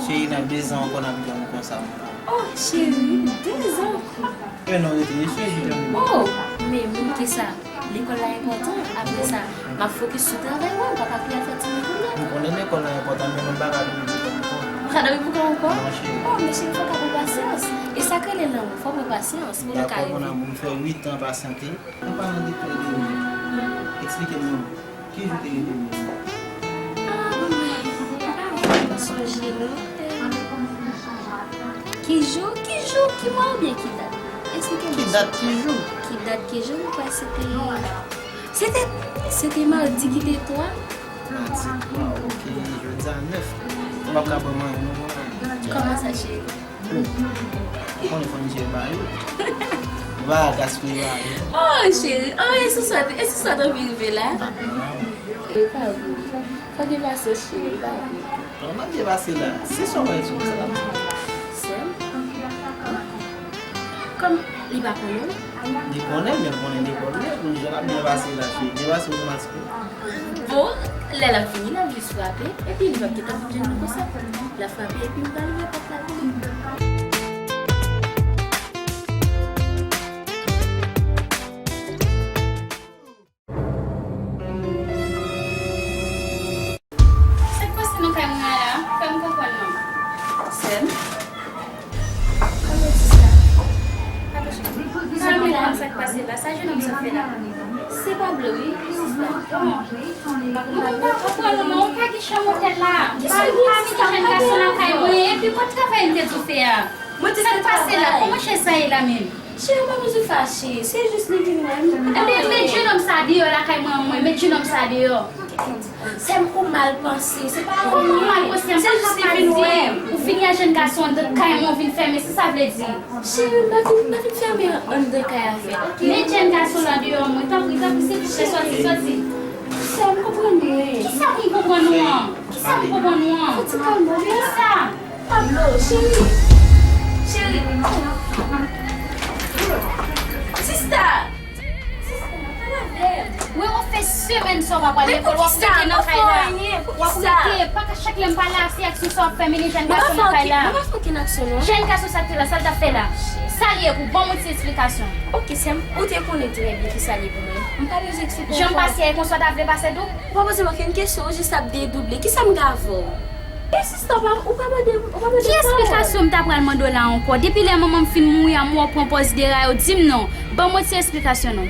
Cheri, nan de zan ankò n ap janm konsa. Oh, cheri, de zan. E non, rete, cheri, janm. Oh, men moun ki sa? Lekòl la enpòtan. Apre sa, m ap fokis sou travay mwen. Papa ki al fè timoun kounye a. M konnen lekòl la enpòtan, men nou pa ka dòmi pou kò ankò. Ou ka dòmi pou kò ankò? Non, cheri. Oh, men cheri, fò w ka pran pasyans. E sa k rele lanmou, fò w pran pasyans pou nou ka Dakò, mon rive. Amour, m fè uit an pasyante. Ou pa nan detay de mwen. Eksplike m non. Ki jou te rive menm? Ah, bon, m pa vrèman sonje non. Ki jou, ki jou, ki mwa oubyen ki dat? Eksplike m. Ki dat, ki jou? Ki dat, ki jou, m kwè se te, se te, se te madi ki te twa. Madi twa, ok, jodi a nèf. Ou p ap ka ban m anyen non, mon Amour. Kòman sa, cheri? Ou konnen fò n jere bagay yo. Ou pa gaspiye bagay yo. Oh, cheri, oh, e sou sa, e sou sa t anvi rive la? E pa vre. Fò gen pasyans, cheri, e pa vre. Kòman byen pase la? Se sa w wè sou sa la. Sè m? Kòm li pa konnen? Li konnen, men l konnen lekòl li, pou jan l ap byen pase la, cheri. Byen pase otomatikman. Bon, lè l ap vini, l ap jis frape, epi li p ap gentan vin jwenn nou konsa. L ap frape, epi m pral ouvè pòt la pou li. Sa k pase nan kay mwen an la? Fè m konprann non. Sè m? Kòman di sa? Sa k pase la? Sa jennonm sa fè la? Se pa vle wi, sista. Bon. Mwen pa konprann non, mwen pa gen chanm otèl la. Kisa ki pase la? Mwen pa gen jèn gason lakay mwen, epi kot travay m te di w fè a? Sa k pase la? Kòman chèz sa ye la menm? Cheri, ou pa bezwen fache. Se jis li vin wè m. Ebyen, met jennonm sa deyò lakay mwen an mwen. Met jennonm sa deyò. Sè m, ou mal panse. Se pa ou mal panse. Se jis li vin wè m. Ou vini a jèn gason anndan kay mwen, ou vin fèmen. Sa sa vle di? Cheri, m pa vin, m pa vin fèmen anndan kay avè l. Met jèn gason la deyò mwen. Tanpri, tanpri, silvouplè, sòti, sòti. Sè m, konprann mwen. Kisa pou m konprann ou an? Kisa pou m konprann ou an? Fò ti kalme w. Kisa? Pablo, cheri. Cheri. Sista. Sista, pale avè m. Wè, w ap fè semèn sa w pa pral lekòl, w ap rete nan kay la. W ap rete, pa ka chak lè m pale a se aksyon sa w ap fè, mennen jèn gason nan kay la. Mwen pa fè okenn aksyon non. Jèn gason sa k te la, sa l t ap fè la? Sa l ye pou ban m yon ti esplikasyon. Ok, sè m, ou te konnen trè byen kisa l ye pou mwen. M pa bezwen eksplike w ankò. Jan m pase a e konsa w ta vle pase tou? Ou pa poze m okenn kesyon, ou jis ap dedouble. Kisa m gen avè w? E sista, ou pa, ou pa mande m, ou pa mande m pawòl. Ki esplikasyon m ta pral mande w la ankò? Depi lè manman m fin mouri a, m wè w pran pòz deraye w, di m non. Ban m yon ti esplikasyon non.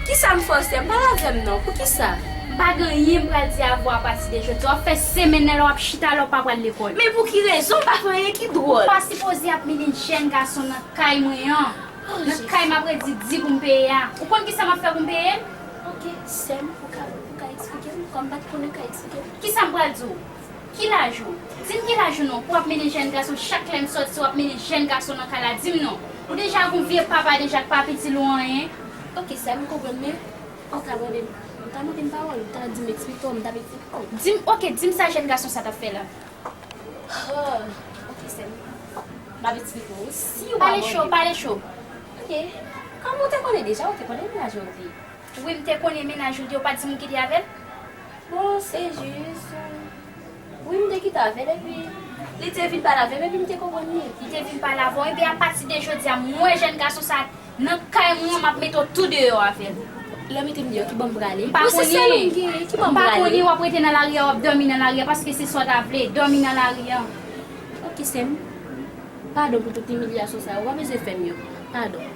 Kisa m fè w, sè m? Pale avè m non. Poukisa? M pa gen anyen m pral di avè w apati de jodi a. W ap fè semèn nan la w ap chita la w pa pral lekòl. Men pou ki rezon? M pa fè anyen ki dwòl. Ou pa sipoze ap mennen jèn gason nan kay mwen an. Nan kay m ap redi di pou m peye a. Ou konn kisa m ap fè pou m peye l? Ok, sè m, ou ka, ou ka eksplike m? Kòm m pa t konnen, ou ka eksplike m? Kisa m pral di w? Ki laj ou? Di m ki laj ou non, pou w ap mennen jèn gason, chak lè m sòti, w ap mennen jèn gason nan kay la, di m non. Ou deja gon vye papa deja k pa ap itil ou anyen. Ok, sè m, m konprann, men ou ta mande m, ou ta mande m pawòl, ou ta di m eksplike w, m t ap eksplike w. Di m, ok, di m sa jèn gason sa t ap fè la. Oh, ok, sè m, m ap eksplike w. Si ou pa mande. Pale cho, pale cho. Ok, kòm ou te konnen deja, ou te konnen mennaj ou te. Wi, m te konnen mennaj ou te, ou pa t di m ou kite avè l? Bon, se jis, wi, m te kite avè l, epi li te vin pale avè m, epi m te konprann li. Li te vin pale avè w, epi apati de jodi a, m wè jèn gason sa nan kay mwen, m ap mete w tou deyò avè l. Lè w mete m deyò, ki bò m prale? M pa konnen. Ki bò m prale? M pa konnen, w ap rete nan lari a, w ap dòmi nan lari a, paske se sa w ta vle, dòmi nan lari a. Ok, sè m. Padon pou tout imilyasyon sa yo, ou pa bezwen fè m yo. Padon.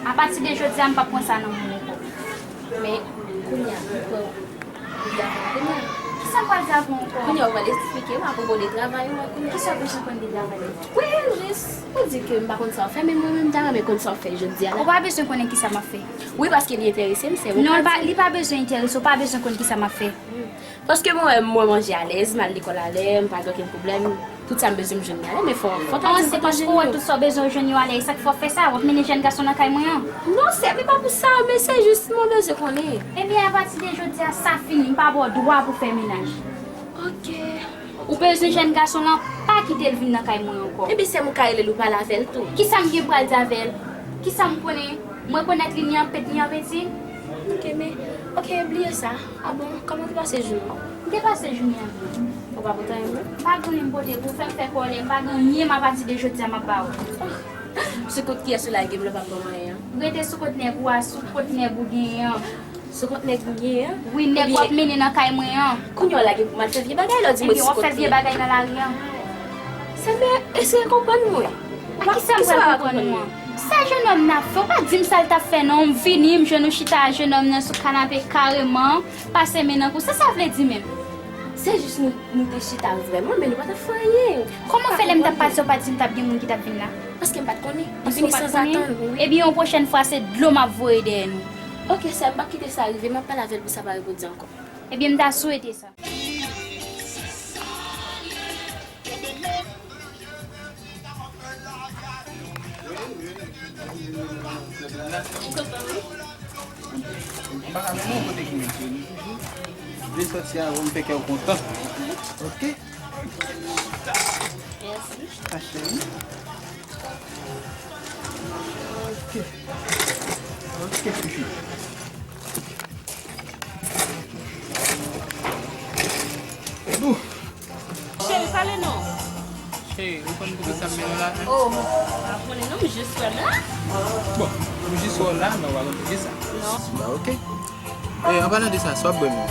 Apati de jodi a, m p ap pran sa nan men w ankò. Men, kounye a, m pran w. Li di avè m kounye a. Kisa m pral di avè w ankò? Kounye a, ou pral eksplike m apwopo de travay ou an kounye a. Kisa w bezwen konn de travay ou? Wi, jis pou di ke m pa konn sa w fè, men mwen menm, m ta renmen konn sa w fè jodi a la. Ou pa bezwen konnen kisa m ap fè. Wi, paske li enterese m, sè mwen. Non, li pa, li pa bezwen enterese w, ou pa bezwen konn kisa m ap fè. Paske mwen, mwen manje alèz, m al lekòl alè, m pa gen okenn pwoblèm. Tout sa m bezwen, m jwenn li alè, men fò, fò w ta di m kote w jwenn yo. Se paske w wè tout sa w bezwen, w jwenn yo alè, e sa k fè w fè sa, w ap mennen jèn gason nan kay mwen an. Non, sè m, e pa pou sa, men se jis mwen bezwen konnen. Ebyen, apati de jodi a, sa fini, m pa ba w dwa pou fè mennaj. Ok. Ou bezwen jèn gason lan, pa kite l vin nan kay mwen ankò. Ebyen, sè m, ou ka rele l, ou pale avè l tou. Kisa m gen pou al di avè l? Kisa m konnen? Mwen konèt li ni an pet, ni an peti. Ok, men, ok, bliye sa. A bon, kòman w te pase jounen w? M te pase jounen an byen. Ou pa pote anyen pou mwen? M pa gen anyen m pote pou w fè m fè kòlè, m pa gen anyen m apati de jodi a m ap ba ou. Oh, sou kont kiyès ou lage m lè w pa ban m anyen an? Rete sou kont nèg ou a, sou kont nèg ou genyen an. Sou kont nèg ou genyen an? Wi, nèg w ap mennen nan kay mwen an. Kounye a w lage m pou m al fè vye bagay la, w di mwen sou kont li. Ebyen, w ap fè vye bagay nan lari an. Sè m, eseye konprann mwen. A kisa m pral konprann ou an? Sa jennòm nan ap fè, w pa di m sa l t ap fè non. M vini, m jwenn ou chita a jennòm nan sou kanape kareman, pase men nan kou. Sa sa vle di menm? Se jis nou, nou te chita vrèman, men nou pa t ap fè anyen. Kòman fè lè m t ap pase, w pa di m t ap gen moun ki t ap vin la? Paske m pa t konnen. M vini sanzatann, wi. Ebyen, yon pwochèn fwa, se dlo m ap voye dèyè nou. Ok, sè m, m p ap kite sa rive, m ap pale avè l pou sa pa repwodui ankò. Ebyen, m ta swete sa. M pa ka mennen w kote ki menm cheri. Vle sòti avè w, m fè kè w kontan. Ok? Mèsi. Chita cheri. Ok. Ok, chouchou. Bou. Cheri, pale non. Cheri, ou konn poukisa m mennen w la, en? Oh, m pa konnen non, m jis wè m la. Bon, ou jis wè w la, men ou pa konn poukisa. Non. Bon, ok. E, an palan de sa, sa w ap bwè menm?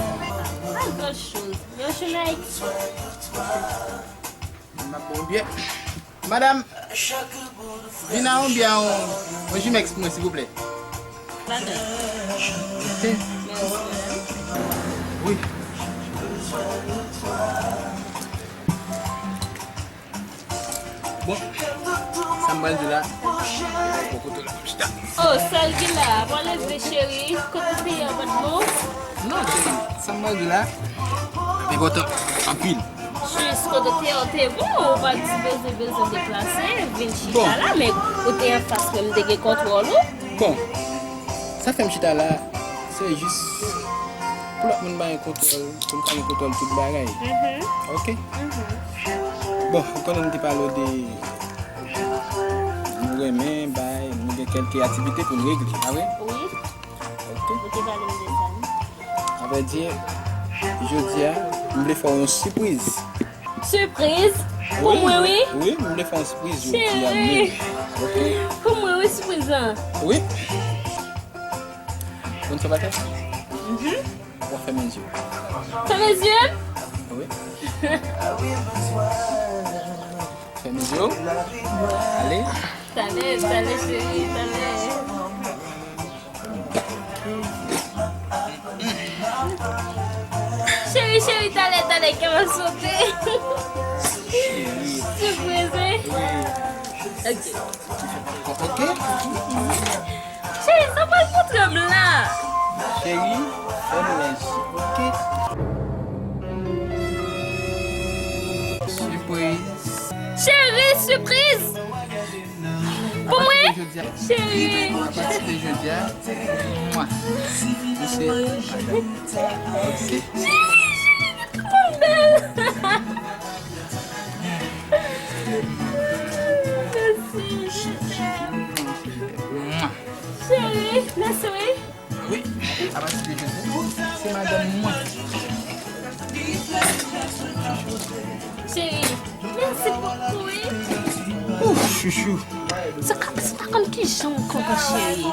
Pa gran choz. Yon Jumex. M ap ba w byè. Madam, vin a yon byè, yon, yon Jumex pou mwen, silvouplè. Ladan. Ok. Mèsi, madam. Wi. Bon, sa m pral di la, bon kote la, chita. Oh, sa l gen la, pale vre cheri, kot ou te ye an pa t bon? Non, cheri, sa m pral di la, enpòtan anpil. Jis kote w te ye, w te bon, ou pa t bezwen, bezwen deplase, vin chita la, men ou te anfas mwen, m te gen kontwòl ou. Bon, sa fè m chita la, se jis pou lòt moun ba m kontwòl, pou m ka gen kontwòl tout bagay. Mhm. Ok? Mhm. Bon, ou konnen m te pale w de nou renmen, bay, nou gen kèlke aktivite pou n regle, pa vre? Wi. Ok. Ou te pale m de sa, wi. Avrèdi, jodi a, m vle fè w yon sipriz. Sipriz? Pou mwen, wi. Wi, m vle fè w yon sipriz jodi a menm. Ok? Pou mwen, wi, sipriz lan. Wi. Ou konn sa w ap fè? Mhm. W ap fèmen zye w. Fèmen zye m? Wi. Fèmen zye w. Ale. Talè, talè, cheri, talè. Cheri, cheri, talè, talè, kè m ap sote. Sipriz, wi. Ok. Ok. Cheri, sa pral montre m la. Cheri, fèmen zye w, ok? Sipriz. Cheri, sipriz. Pou mwen? Cheri. Apati de jodi a, mwa. Ou se... Cheri, cheri, gade kòman m bèl. Mèsi, je t'aime. Mwa. Cheri, mèsi wi. Wi, apati de jodi a, se madanm mwen. Cheri, mèsi bokou wi. Ouf, chouchou. Se ka, se pa konn kijan w kontan, cheri.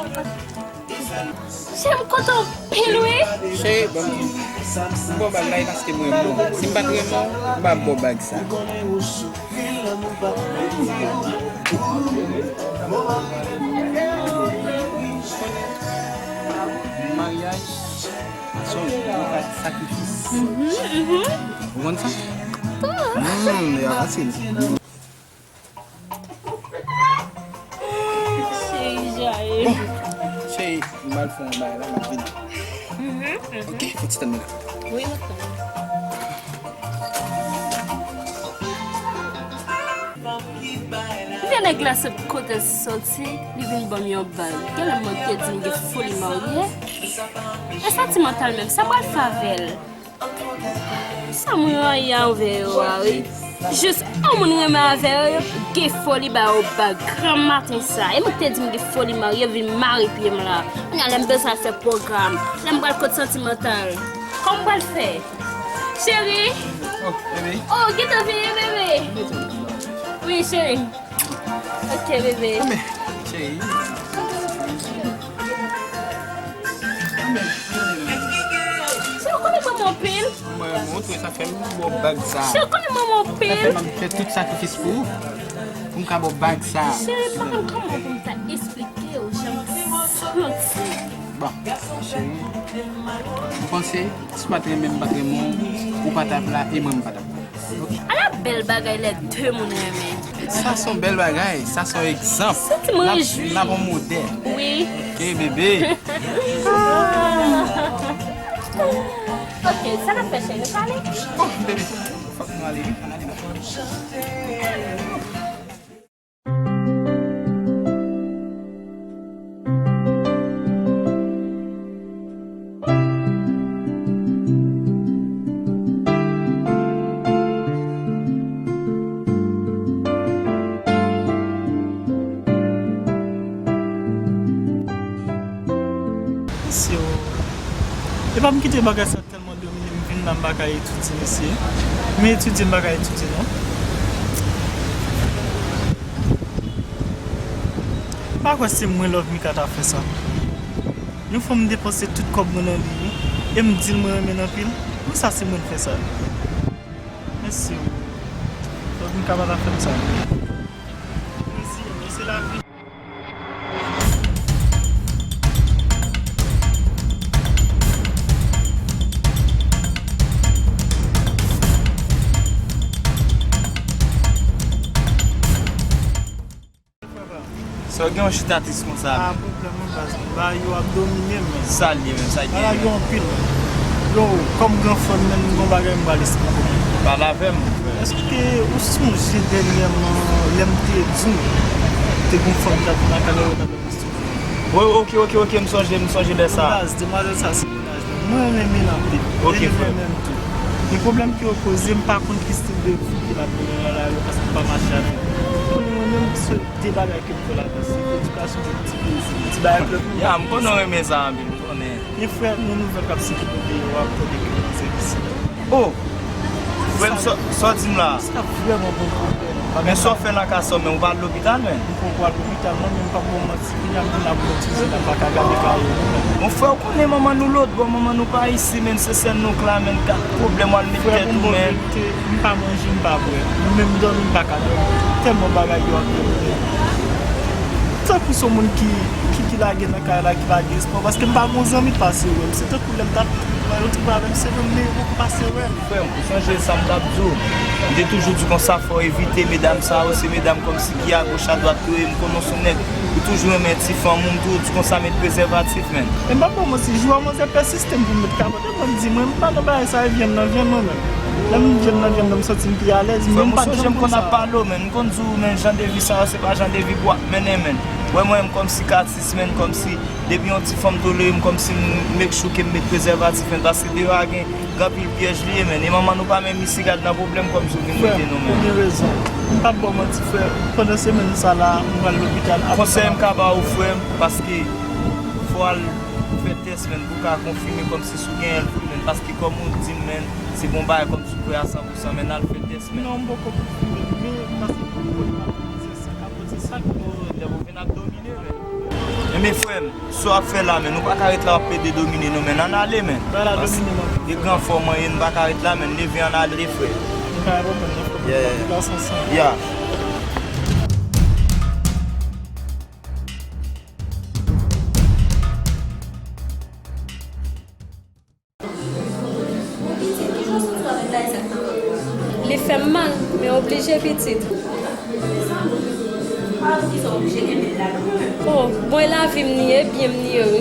Cheri, m kontan anpil, wi. Cheri, ban m di w. M ba w bag la, e paske m renmen w. Si m pa t renmen w, m pa ap ba w bag sa. Maryaj, se yon gwo sakrifis. Mhm, mhm. Ou konn sa? Mm, li pa fasil. Cheri, Jael. Bon, cheri, m al fè yon bagay la, m ap vini. Mhm, mhm. Ok, fè ti tann mwen la. Wi, m ap tann. Vye nèg la sot kote l soti, li vin ban m yon bag. Genlè m manke di m gen foli marye. E santimantal menm, sa m pral fè avè l? Sa moun rayi anvè yo a, wi. Jis yon moun renmen avè yo, yo gen foli ba yo bag granmaten sa. E moun ki te di m gen foli marye, yo vin mare pye m la. Kounye a, lè m bezwen al fè pwogram, lè m pral kot santimantal, kòman m pral fè? Cheri? Oh, bebe. Oh, gentan vini, bebe. Wi, cheri. Ok, bebe. Anben, cheri. Anben, cheri, ou konnen mwen anpil? Mwen, mwen, ou twouve sa fè m ba w bag sa. Cheri, ou konnen mwen anpil? Sa fè m ap fè tout sakrifis pou ou, pou m ka ba w bag sa. Cheri, pa konn kòman pou m ta esplike w jan m santi. Bon, cheri, m panse, si w pa t renmen m, m pa t renmen w, ou pa t ap la, e mwen, m pa t ap la. Ala bèl bagay lè de moun renmen. Sa se yon bèl bagay, sa se yon egzanp. Santi m rejwi. N ap yon modèl. Wi. Ok, bebe. Ah. Ok, sa n ap fè, cheri? Nou pale? Bon, bebe, fòk nou ale, wi. Ann ale la. Mesye o. Epa m kite bagay sa tèlman domine m, vin la m pa ka etidye, mesye. M etidye, m pa ka etidye non. M pa kwè se mwen Love Mika ta fè sa. Yon fanm depanse tout kòb mwen nan li, wi. E m di l mwen renmen l anpil. Pou sa se mwen fè sa. Mesye o. Love Mika pa ta fè m sa. Reziye m, se lavi. Sa w gen yon chita tris konsa? Ah, pwoblèm nan baz, bagay yo ap domine m, men. Sa l ye menm, sa l gen? Bagay yo anpil. Yo, kòm gran frè m, menm gon bagay m pral esplike w. Pale avè m, frè. Èske ou sonje dènyèman lè m te di w te gon fanm k ap vin lakay la, yo t ap ap esplike w? Wi, ok, ok, ok, m sonje, m sonje lè sa. Baz, demwazèl sa se mennaj mwen. Mwen renmen l anpil. Ok, frè. E li renmen m tou. Men pwoblèm ke yo koze, m pa konn ki stil de vi ke l ap mennen nan lari yo, paske m pa mache avè l. Konnen mwen menm, se de bagay ke m fè ladan, se edikasyon, se ti plezi, ti bagay pou lòt moun. Ya, m konnen w renmen sa anpil, m konnen. Gen frè, yon nouvèl k ap sikile deyò a, m tande ke manzè visi. Oh! Frè m, sa, sa w di m la? Sa vrèman bon pwoblèm. Men sa w fè nan ka sa, men ou pa al lopital, men? M poko al lopital, non, men m p ap ba w manti. Kounye a m vin ap grandize la, m pa ka gade kay yo non, men. Mon frè, ou konnen manman nou lòtbò, manman nou pa isi, men se sèl nou k la, men gad pwoblèm w al met tèt ou, men. Frè, pou m ba w verite, m pa manje, m pa bwè. Menm dòmi, m pa ka dòmi. Tèlman bagay yo ap domine m. Tankou se yon moun ki, ki, ki lage nan kay la, ki lage espwa, paske m pa gon zanmi k pase wè m. Se tankou lè m t ap pran yon trip avè m, se menm li poko pase wè m. Frè m, ou sonje sa m t ap di w? M te toujou di konsa, fò w evite medam sa yo, se medam kòmsi ki agoch adwat yo ye, m konnen w se yon nèg, ou toujou renmen ti fanm ou, m toujou di konsa, met prezèvatif, men. E m p ap ba w manti, jou a manzè pèsiste m pou m met kapòt, e mwen m di, mwen, m pa nan bagay sa yo, vyann nan vyann mwen menm. Lè m vyann nan vyann nan, m santi m pi alèz, men m pa t janm konn sa. Frè m, ou sonje m konn ap pale w, men, m konn di w, men, jan de vi sa yo, se pa jan de vi pou w ap mennen, men. Wè mwen menm kòmsi k atis, men, kòmsi depi yon ti fanm tolere m, kòmsi m make sure ke m met prezèvatif, men, paske deyò a gen gen anpil pyèj li ye, men. E manman nou pa menm isi, gad nan pwoblèm kòmsi w vin mete nou, men. Frè m, ou gen rezon. M p ap ba w manti, frè. Pandan semèn sa la, m pral lopital. Konsèy m ka ba ou, frè m, paske fò w al fè tès, men, pou w ka konfime kòmsi si w genyen l vre, men. Paske kòm ou di m, men, se bon bagay kòmsi w kwè a san pou san, men, al fè tès, men. Non, m poko konfime l vre, paske m poko konn sa k ap poze sa. Lè w vin ap domine, men. Men Men frè m, sa w ap fè la, men, nou pa ka ret la w ap plede domine nou, men, ann ale, men. Bay la domine, man. E gran fò mwen ye, nou pa ka ret la, men, leve ann ale, frè. Nou pa reponn, non, frè. Yeah. Plas ansanm. Yeah. Li fè m mal, men oblije pitit. Oh, bon, e lavi m li ye, byen m li ye, wi.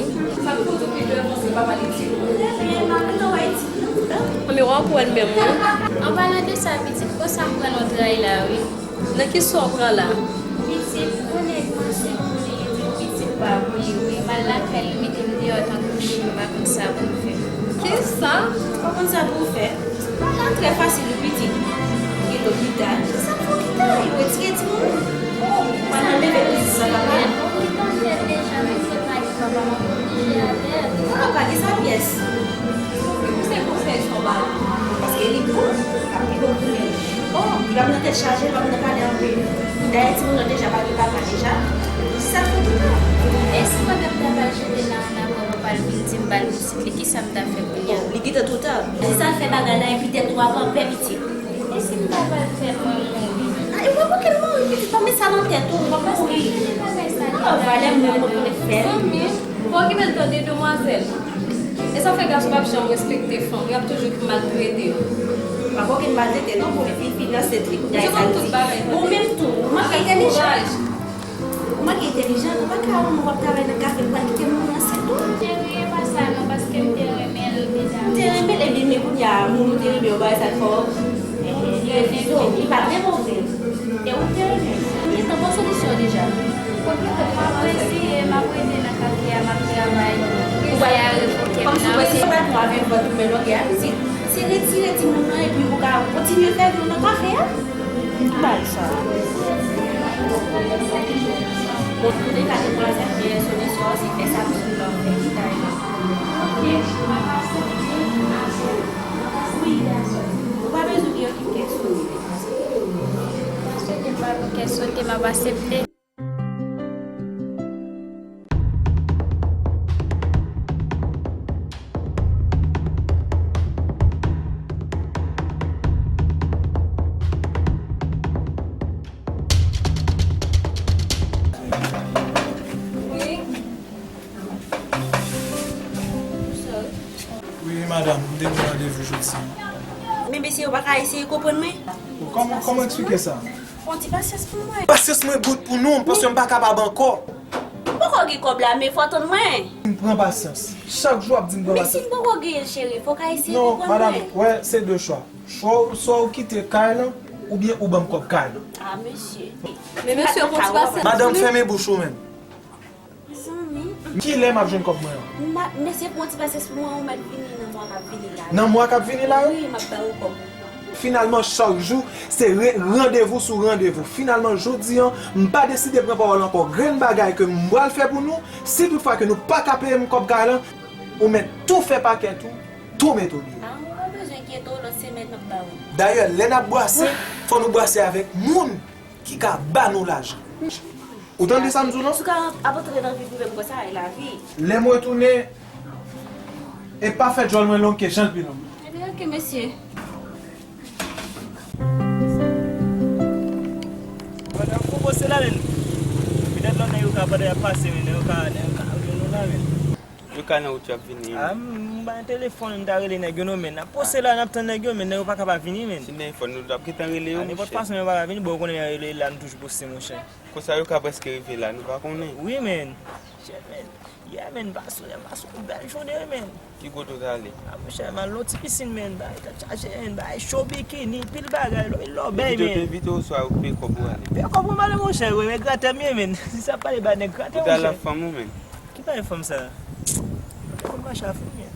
Anben, w ap wè l menm, wi. An palan de sa, pitit, konsa m pran nan tray la, wi. Nan kisa w pran la? Pitit, konnen mache pou li, epi pitit pa pou li, wi. M al lakay li, mete m deyò tankou chen, m pa konn sa pou m fè. Kisa? Ou pa konn sa pou w fè? Bagay la trè fasil, wi, pitit. Gen lopital. Kisa pou w kite? Yo retire timoun. Ou pa nan leve pitit san papa? Ou kite anfè deja, men se pa gen papa, m ap oblije avè l. Ou pa ka gen sa pyès. Ou se konsèy sa w ba l. Paske li gwo, l ap pi gwo pou li. Oh, li p ap nan tèt chaje, li p ap nan pale anpil. Dayè timoun nan deja pa gen papa deja. Sa fè tout tan. E si pandan m ta pral jete la ann akò, papa l vin di m ba l pitit li, kisa m ta fè kounye a? Bon, li gentan twò ta. Se sa l fè bagay la, epi tèt ou ap anpè pitit. E si m ta pral fè mwen mouri? Ah, e pa pou ke l mouri, pitit, pa met sa nan tèt ou, w ap mouri. Paske se bagay sa ki ta rive avè mwen. Zanmi, fò w okipe l tande, demwazèl. E sa fè gason p ap janm respekte fanm, y ap toujou maltrete yo. Pa gen okenn maltrete non, pou li fin, fin ansent li kounye a, e sa l di. Ou menm tou, ou manke entèlijan. Ou manke entèlijan, ou pa ka wè w ap travay nan kafe, ou pral kite moun ansent ou. Cheri, e pa sa non, paske m te renmen l deja. Ou te renmen l, ebyen, men kounye a, moun ou te renmen yo, bagay sa l fè w, li refize w, li pa t renmen w vre. E ou te renmen l. Ou gentan pran solisyon deja. M ap eseye, m ap rete nan kafe a, m ap travay. Ou va revoke m nan. Kòmsi w wè se patwon avèk vant ou men longè a, pitit. Se retire timoun nan epi ou ka kontinye fè vi w nan kafe a. Bay sa. Bon, antouleka, demwazèl, men solisyon an se fè sa pou sou la, fè ki kay la. Ok, m ap aksepte avè w. Wi, ou pa bezwen gen okenn kè sote. Paske m pa gen kè sote, m ap aksepte. Wi. Wi, madanm, m te gen randevou jodi a. Men mesye yo pa ka eseye konprann mwen? Kòman, kòman eksplike sa? Fè yon ti pasyans pou mwen. Pasyans mwen bout pou nou, paske m pa kapab ankò. M poko gen kòb la, men fò w tann mwen. M pran pasyans. Chak jou w ap di m pran pasyans. Men si m poko genyen l, cheri, fò w ka eseye konprann mwen. Non, madanm, wè, se de chwa. Chwa w, swa w kite kay lan, oubyen ou ban m kòb kay lan. Ah, mesye. Men mesye, pran ti pasyans. Madanm, fèmen bouch ou menm. Mezanmi. Kilè m ap jwenn kòb mwen an? M a, mesye, pran ti pasyans pou mwen, ou mèt vini nan mwa k ap vini la. Nan mwa k ap vini la yo? Wi, m ap ba ou kòb ou. Finalman, chak jou, se re-, randevou sou randevou. Finalman, jodi an, m pa deside pran pawòl ankò. Grenn bagay ke m pral fè pou nou, si toutfwa ke nou pa ka peye m kòb kay lan, ou mèt tou fè pakèt ou, tou mete w deyò. Ah, ou pa bezwen enkyete w, lòt semèn m ap ba ou. Dayè, lè n ap bwase, fò nou bwase avèk moun ki ka ba nou lajan. Ou tande sa m di w lan? Si w ka ap antre nan vi prive m konsa, e lavi. Lè m retounen, e pa fè djòl mwen long ke jan l pi long. Ebyen, oke, mesye. Pandan m konpoze la, men. Petèt lòt nèg yo ka, pandan y ap pase, men, nèg yo ka, nèg yo ka jwenn nou la, men. Yo ka nan wout y ap vini. Ah, m, m ba n telefòn, m ta rele nèg yo non, men n ap poste la, n ap tann nèg yo, men nèg yo pa ka pa vini, men. Si n gen fòn, nou t ap gentan rele yo, monchè. Nenpòt fason, yo pa ka vini, bon, ou konnen, lè yo rele la, nou toujou poste, monchè. Konsa, yo ka prèske rive la, nou pa konnen. Wi, men. Shit, men. Yeah, men, m pase, m pase yon bèl jounen, men. Ki kote w t ale? Ah, monchè, m al nan ti pisin, men. Bay tèt chaje, men. Bay cho, bikini, pil bagay, lò, lò, bay, men. Evite, evite, oswa ou peye kòb ou ale? Peye kòb ou m ale, monchè, wi, men gratè m ye, men. Si sa pale ba nèg gratè, monchè. Ou t al ak fanm ou, men. Ki bagay fanm sa? Mwen mache a fanm, men.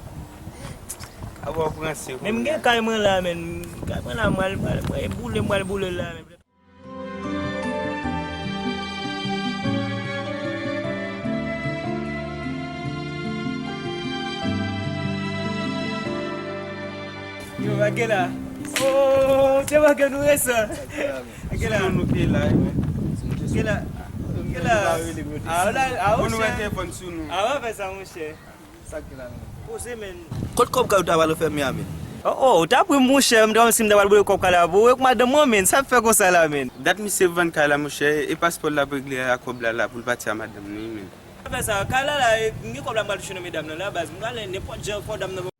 Aba w pran se kounye a. Men m gen kay mwen la, men. Kay mwen la, mwen al, mwen al, mwen boule, mwen al boule la, men. Yo, Makela. Oh, se Makela nou resan. Makela. Sou nou ke la, wi. Makela. Kèl la? Ah, la, ah, monchè. Pou nou wè telefòn sou nou. Ah, w ap fè sa, monchè. Sa k gen la menm? Poze, men. Kot kòb kay ou ta pral ofè m a, men? Oh, oh, ou ta pri m, monchè, m ta si m ta pral boule kòb kay la pou ou, e k madanm mwen, men, sa ap fè konsa la, men? Dat misye vann kay la, monchè, e paspò l ap regle a kòb la, la, pou l pati a madanm li, men. Sa fè sa, kay la, la, e, m gen kòb la, m pral touche nan medam nan, la, baz, m prale nenpòt jan, fò dam nan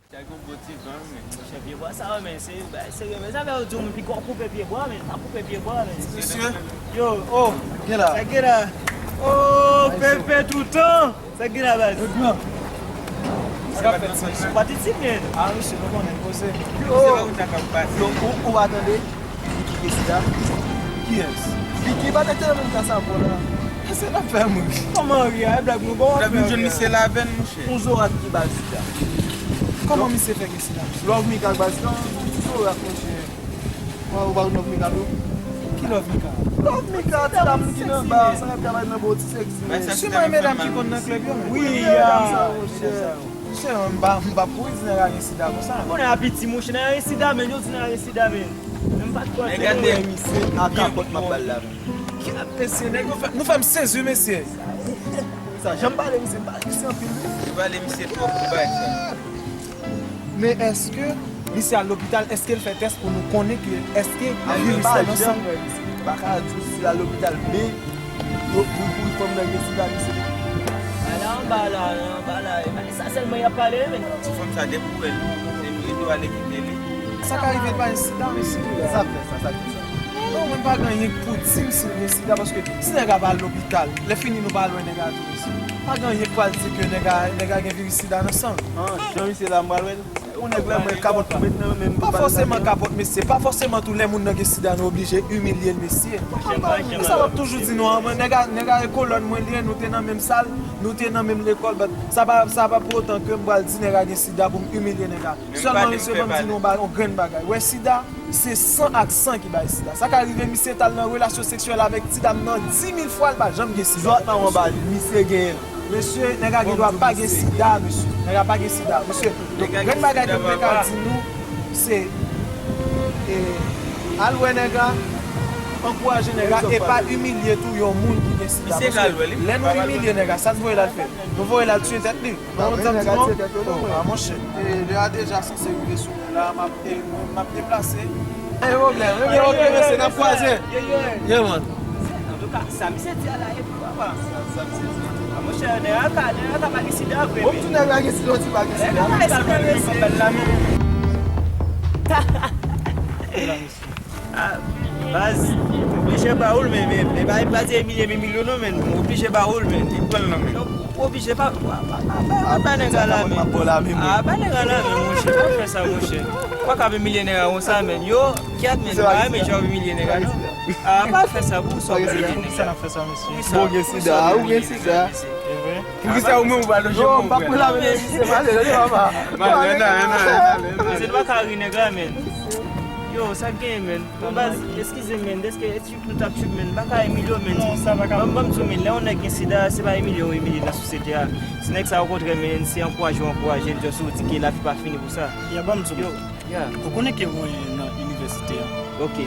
Sa gon gwo ti van, men. Monchè, pye bwa sa yo, men, se bagay serye, men. Sa fè yo di yon moun pi gwo koupe pye bwa, men. Pa koupe pye bwa, men. Mesye. Yo, oh. Sa gen la. Sa gen la. Oh, Pepe toutan. Sa gen la, baz. Yo, gran. Sa k ap fèt, mesye? Patiti, men. Ah, mesye, nou konnen, poze. Yo. Yo, ou, ou pa tande? Vicky gen sida? Kiyès? Vicky pa t ete nan menm ka sa ankò la. Se n ap fè m ri. Kòman ri a? E blag nou bon. Lè vin jwenn misye lavèn, monchè. Yon zorat ki ba l sida. Kòman misye fè gen sida, mesye? Love Mika k ba l sida, yon ti zorat, monchè. Ou pa, ou pa Love Mika tou? Ki Love Mika? Love Mika, ti dam ki nan ba, sa k ap travay nan bò ti sèks. Siman e medam ki konn nan klèb yo, men. Wi, medam sa, monchè. Mesye, m pa, m pa kouri di nèg la gen sida konsa. Bon, nèg la piti, monchè, nèg la gen sida, men, yo di nèg la gen sida, men. Men m pa t panse. Nèg la te misye a kapòt m ap ba l la, men. Kèt, mesye, nèg, nou fè, nou fè m sezi, mesye. Sa, jan m pale misye, m pale misye anpil, wi. Ou pale misye twòp pou bagay sa. Men èske misye al lopital, èske l fè tès pou nou konnen ke èske viris la nan san? M pa ka di w si l al lopital, men yo kouri kouri fanm nan gen sida, misye. Ala anba la, anba la. E pa de sa sèlman y ap pale, men. Ti fanm sa depi w wè l, se m rete w ale kite li. Sa ka rive l pa gen sida, mesye. Sa fè sa, sa fè sa. Non, mwen pa gen anyen k pou di m si l gen sida, paske si nèg la pa al lopital, lè fini nou pa al wè nèg la tou, mesye. Pa gen anyen k pral di ke nèg la, nèg la gen viris sida nan san. Ah, jan misye la, m pral wè l. Yon nèg la, mwen kapòt pou met nan men m. Pa fòseman kapòt, mesye. Pa fòseman tou lè moun nan gen sida, nou oblije imilye l, mesye. Sa m ap toujou di nou an, mwen, nèg la, nèg la e kolòn mwen li ye, nou te nan menm sal, nou te nan menm lekòl, but sa pa, sa pa pou otan ke m pral di nèg la gen sida pou m imilye nèg la. Sèlman, mesye, ban m di nou yon ba-, yon grenn bagay. Wè, sida, se san ak san ki bay sida. Sa ka rive misye t al nan relasyon seksyèl avèk ti dam nan di mil fwa, l pa janm gen sida. Zòt la anba li, misye genyen l. Mesye, nèg la gen dwa pa gen sida, mesye. Nèg la pa gen sida, mesye. Donk, grenn bagay ke m te ka di nou, se, e, al wè nèg la, ankouraje nèg la, e pa imilye tou yon moun ki gen sida. Paske lè nou imilye nèg la, sa n voye l al fè? Nou voye l al tiye tèt li. Nan yon tan di non. Oh, a monchè. E, lè a deja sanse rive sou mwen la, m ap, e, mwen, m ap deplase. Pa gen pwoblèm, wi, ok, mesye, n ap kwaze. Yeah, yeah. Yeah, man. Antouka, sa misye di a la, epi papa. Sa, sa misye di. A monchè, nèg la ka, nèg la ka pa gen sida vre, men. Ou di nèg la gen sida, ou di pa gen sida. Nèg la ka gen sida, mesye. Ah, baz, oblije ba ou l, men, men, men, ba, ba di imilye, imilye non, men, oblije ba ou l, men. Li pran l nan men. Ou oblije pa, pa, pa, pa, pa, pa nèg la la, men. Ah, pa nèg la la, men, monchè, pa fè sa, monchè. Ou pa ka imilye nèg la konsa, men. Yo, kèt, men, pa renmen jan w imilye nèg la, non. Ah, pa fè sa, pou sa w imilye nèg la. Sa n ap fè sa, mesye. Bon, gen sida, ou gen sida. E vre? Poukisa ou menm ou pa lanje pou mwen? Non, m pa pou lave men misye, m ale, tande papa. Mesye, nou pa ka ri nèg la, men. Yo, sa k genyen, men? Bon, baz, eskize m, men, dèske etchip nou t ap tchip, men, m pa ka imilye w, men. Non, sa pa ka. Ban m, ban m di w, men, lè yon nèg gen sida, se pa imilye w imilye nan sosyete a. Ti nèg sa, okontrè, men, se ankouraje w ankouraje l, just ou di ke lavi pa fini pou sa. Ya, ban m di w. Yo, ya. Ou konnen ke mwen nan inivèsite a. Ok. E,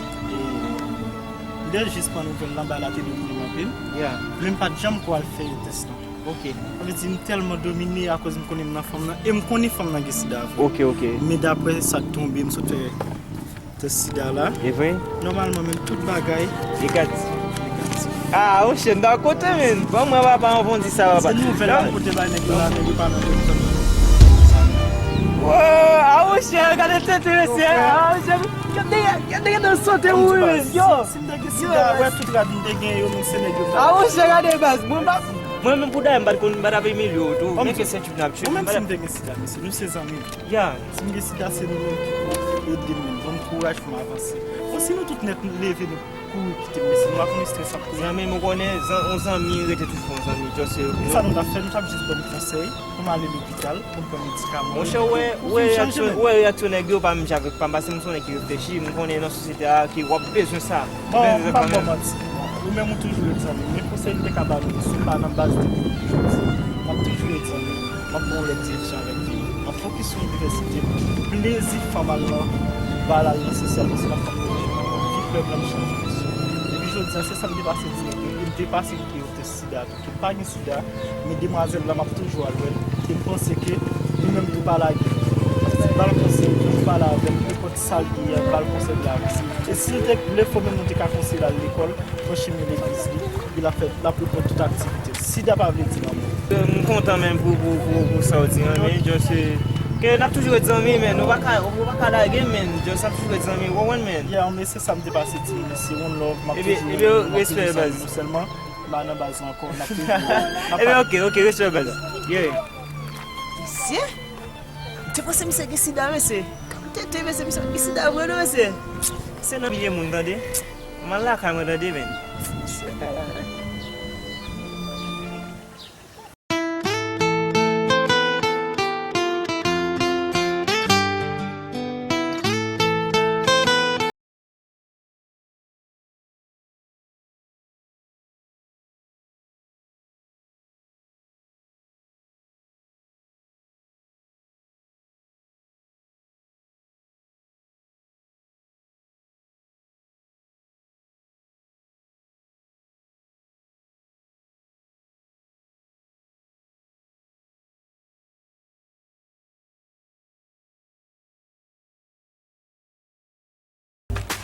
m te jis pran nouvèl lan, bagay la te dwe pou m anpil. Ya. Men m pa t janm kwè al fè tès lan. Ok. Sa vle di, m tèlman domine akoz m konnen m nan fanm nan, e m konnen fanm nan gen sida vre. Ok, ok. Men daprè sa k tonbe, m sot fè tès sida la. E vre? Nòmalman, menm tout bagay negatif. Negatif. Ah, monchè, m ta kote, men. Ban mwen, papa, anvan w di sa, papa. Se nouvèl la, kote bay nèg yo la, nèg yo pa nan telefòn. Wow, ah, monchè, gade tete, mesye. Ah, monchè, gade, gade, gade sante ou, men. Yo. Si m te gen sida, wè tout rad m te gen yo, men se nèg yo. Ah, monchè, gade baz. Mwen pa, mwen menm pou dayè, m pa t konn, m pa t ap imilye w tou. Men ke se tchip n ap tchip. Ou menm si m te gen sida, mesye, nou se zanmi. Ya. Si m gen sida, se nou menm ki pou ede m, ban m kouraj pou m avanse. Bon, si nou tout nèt leve, nou kouri kite m, mesye, nou pa konn estrès ap kouri. Zanmi, m konnen, zan-, yon zanmi rete toujou yon zanmi. Just, e, sa nou t ap fè, nou t ap jis ban m konsèy pou m ale lopital. Pou m pran medikaman. Monchè, ou wè, ou wè reyaksyon, ou wè reyaksyon nèg yo pa menm jan avèk pa m, paske m se yon nèg ki reflechi, m konnen nan sosyete a ke w ap bezwen sa. Bon, m p ap ba w manti. Ou menm ou toujou ret zanmi m. Men konsèy m te ka ba nou, se pa nan baz de moun ki jwenn sa. M M ap toujou ret zanmi. M ap pran yon lòt direksyon avèk vi m. M ap fokis sou inivèsite m. Plezi fanm al nan bal al nan Sesèl, paske m ap fè m toujou viv rèv la, m chanje kesyon. Epi jodi a, se sa m te pase di nou, e m te pase yon tès sida tou. Ke m pa gen sida, men demwazèl la, m ap toujou al wè l, ke m panse ke li menm tou pa lage. Li ba l konsèy, li pale avè l, nenpòt sa l ye a, ba l konsèy la avè l. E si l te vle fò, menm nou te ka konseye l al lekòl, pran chemen legliz li, epi l ap fè, l ap reprann tout aktivite l. Sida pa vle di lanmò. M kontan, men, pou, pou, pou, pou sa w di an, men, just, eh, ke n ap toujou ret zanmi, men, ou pa ka, ou pa ka lage m, men, just, n ap toujou ret zanmi, ou konprann, men. Yeah, men se sa m te pase di, mesye, one love, m ap toujou, m ap toujou zanmi nou sèlman. M pa nan baz la ankò, n ap toujou, n ap pale. Ebyen, ok, ok, respè, baz. Yeah. Mesye, m te panse misye gen sida, mesye. Kòm tete, mesye, misye gen sida vre, non, mesye. Se nan milye moun, tande. M al lakay mwen, tande, men. Mesye, kay la.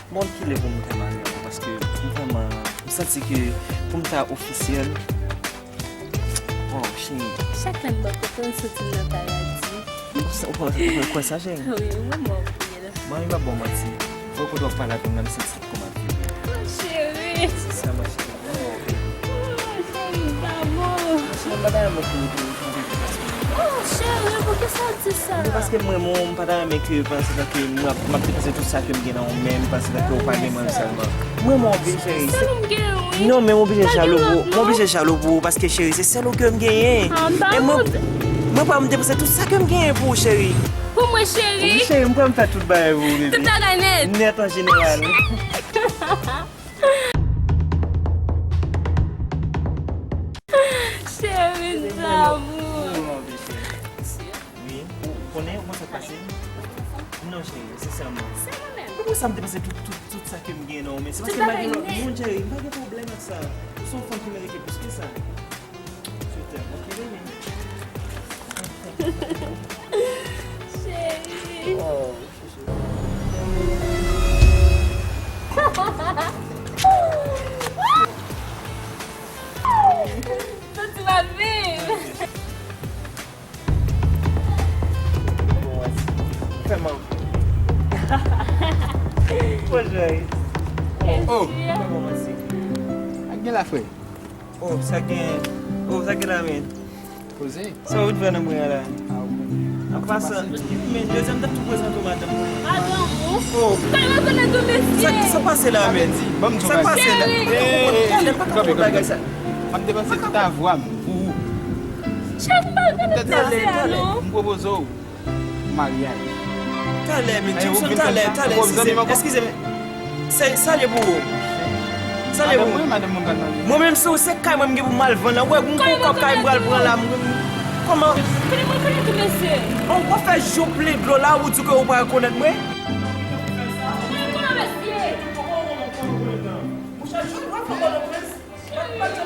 Bon, kilè pou m fè marye ankò, paske m vrèman, m santi ke pou m ta ofisyèl. Waw, cheri. Chak lè m bò kote w, m santi m nan paradi. Ou kwè, ou kwè, ou kwè sa, cheri? Wi, ou menm w ap vini la. Mwen, m ap ba w manti. Bò kote w ap pale avè m nan, m santi kòman m ap vibre. Oh, cheri. Se sa, ma cheri. Oh, cheri, m pa bon. Cheri, m pa ta renmen pou, pou, pou, pou, pou. Oh, cheri, poukisa w di sa? Men paske m renmen w, m pa ta renmen ke panse ke m ap, m ap depanse tout sa ke m gen nan ou menm, panse ke ou pa gen mwen sèlman. M renmen w anpil, cheri. Se sèl ou m gen, wi. Non, men m oblije chale w pou, m oblije chale w pou ou, paske, cheri, se sèl ou ke m genyen. Ah, m pa... E mwen, mwen prè m depanse tout sa ke m genyen pou ou, cheri. Pou mwen, cheri? Wi, cheri, m prè m fè tout bagay pou ou, bebe. Tout bagay nèt? Nèt an jeneral. Cheri, m damou. Wi, ou, ou konnen, ou konn sa k pase? Non, cheri, sensèman. Se mwen menm. Poukisa m te panse tout, tout, tout sa ke m genyen nan ou, men se paske m pa gen lòt moun, cheri, m pa gen pwoblèm ak sa. Ou se yon fanm ki merite plis ke sa. Sou tè, ok, baby. Cheri. Oh. Santi m ap viv. Fè m anvi. Bonjou. Oh. Fè m anvi. Ak gen la, frè. Oh, sa gen, oh, sa gen la, men. Poze. Sa w vin fè nan mwen an la? Ah, ou konnen. An pasan, men, Jozè, m t ap tou prezante w madanm mwen. Madanm ou? Oh. Kòman w konnen tou, mesye? Sa, sa pase la, men? Sa k pase la? Cheri. Talè, pa ka fè bagay sa. M ap depanse tout avwa m pou ou. Cheri, m pa konnen mesye a, non. M pwopoze w maryaj. Talè, men, Jimson, talè, talè, eskize m, eskize m. Salye pou ou. Salye pou ou. Mwen menm, si w se kay mwen, m gen pou m al vann la. Ou wè, m gon kòb kay m pral pran la. Kòman? Kòman w konnen tou, mesye? An, w ap fè jou plen dlo la, ou di ke ou pa rekonèt mwen? Kòman w konnen, mesye? Mwen konnen, mesye, sa, mesye,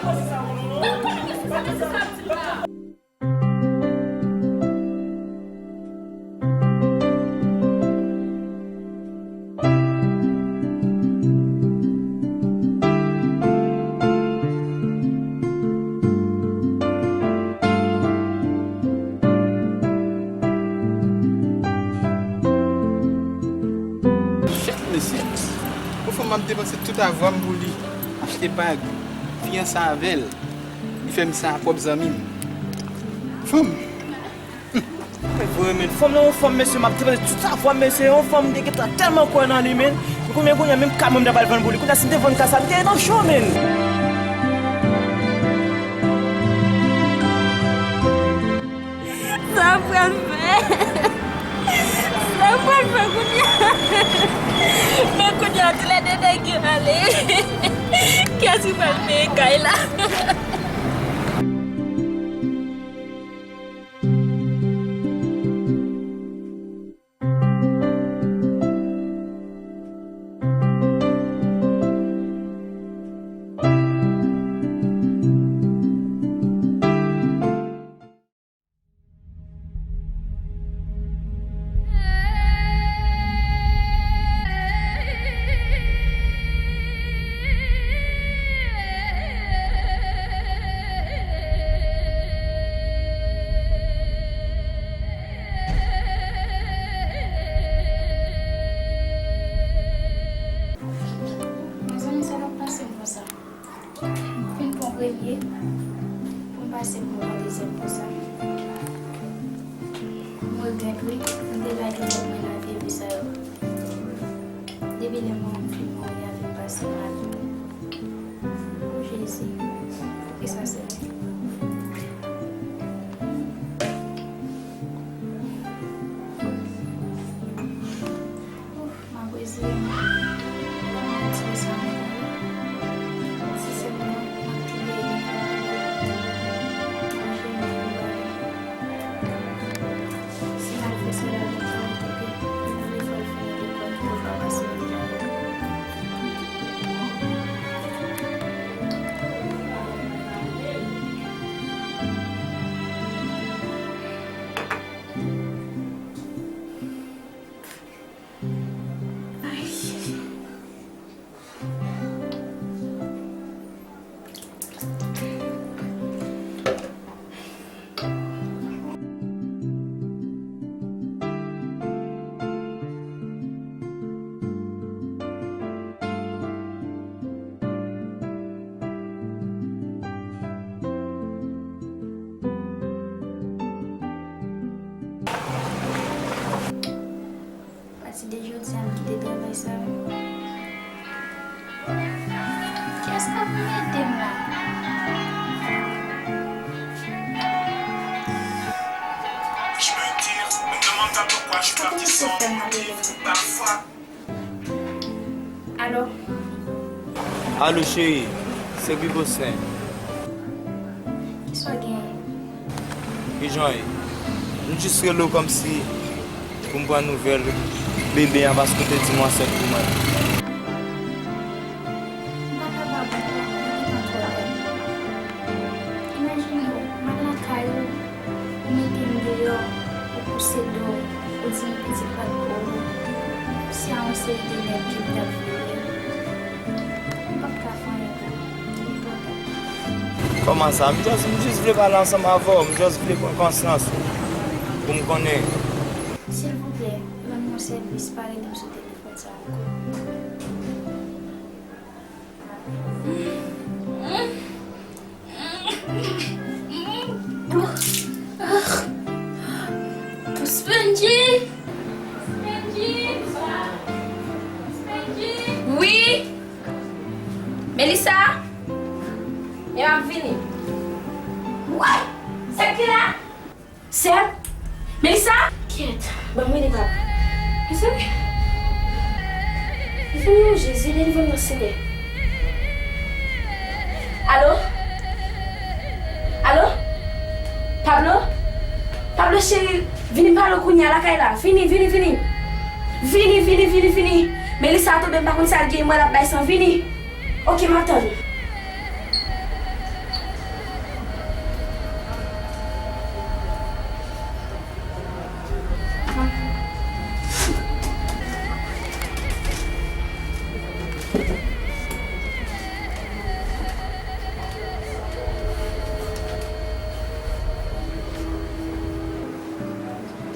sa, mesye, sa. Shit, mesye. Yon fanm m ap depanse tout avwa m pou li. Achte bag, fiyanse avè l. Li fè m sa a pwòp zanmi m. Fanm. Mwen vre, men. Fanm nan yon fanm, mesye, m ap depanse tout avwa m, mesye. Yon fanm m te gentan tèlman kwè nan li, men. Men kounye a, kounye a, menm kay mwen m ta pral vann pou li. Kounye a, si m te vann kay sa, m te nan cho, men. Sa m pral fè? Sa m pral fè kounye a? Men kounye a, toulède nèg yo ale. Kiyès ki pral peye kay la? Yon dezyèm konsa. M regrèt wi, m te bay tèt mwen nan vye vi sa yo. Depi lè mwen fin mori a vin pase mal. O Jezi, kisa se? Ouf, m ap reziye m. Lè m retire sa m fè yo, si se mwen, m ap tou dèyè. Manje m pou bale. Si m al fè sèl avèk sa, m te gen pou li fè l fini lekòl pou l pa pase mizè. Pati de jodi a, m kite travay sa. Kiyès k ap ede m la? Alo? Alo, cheri, se Bibo Sen. Kisa w genyen? Kijan w ye? M jis rele w kòmsi pou m pran nouvèl bebe a, paske w te di m w ansent pou mwen. M pa kapab ankò, mwen gentan twò lwen. Imajine w, m al nan kay ou, ou mete m deyò, ou pouse do w, ou di m pitit pa t pou ou. Se a yon seri de nèg ke m t ap veye. M p ap ka fè anyen pou ou. Li twò ta. Kòman sa? M just, m just vle pale ansanm avè w. M just vle pran konsyans pou m konnen. Silvouplè, rann mwen sèvis, pa rele m sou telefòn sa ankò. Spendy! Spendy! Spendy! Wi! Melissa! E m ap vini. Woy! Sa k gen la? Sèm? Melissa? Kyèt, ban m rele papa. Mezanmi. Mezanmi, o Jezi, delivre m nan, Senyè. Alo? Alo? Pablo? Pablo cheri, vini m pale w kounye a lakay la. Vini, vini, vini. Vini, vini, vini, vini. Melissa tonbe, m pa konn sa l gen, m wè l ap bay san. Vini. Oke, m ap tann ou.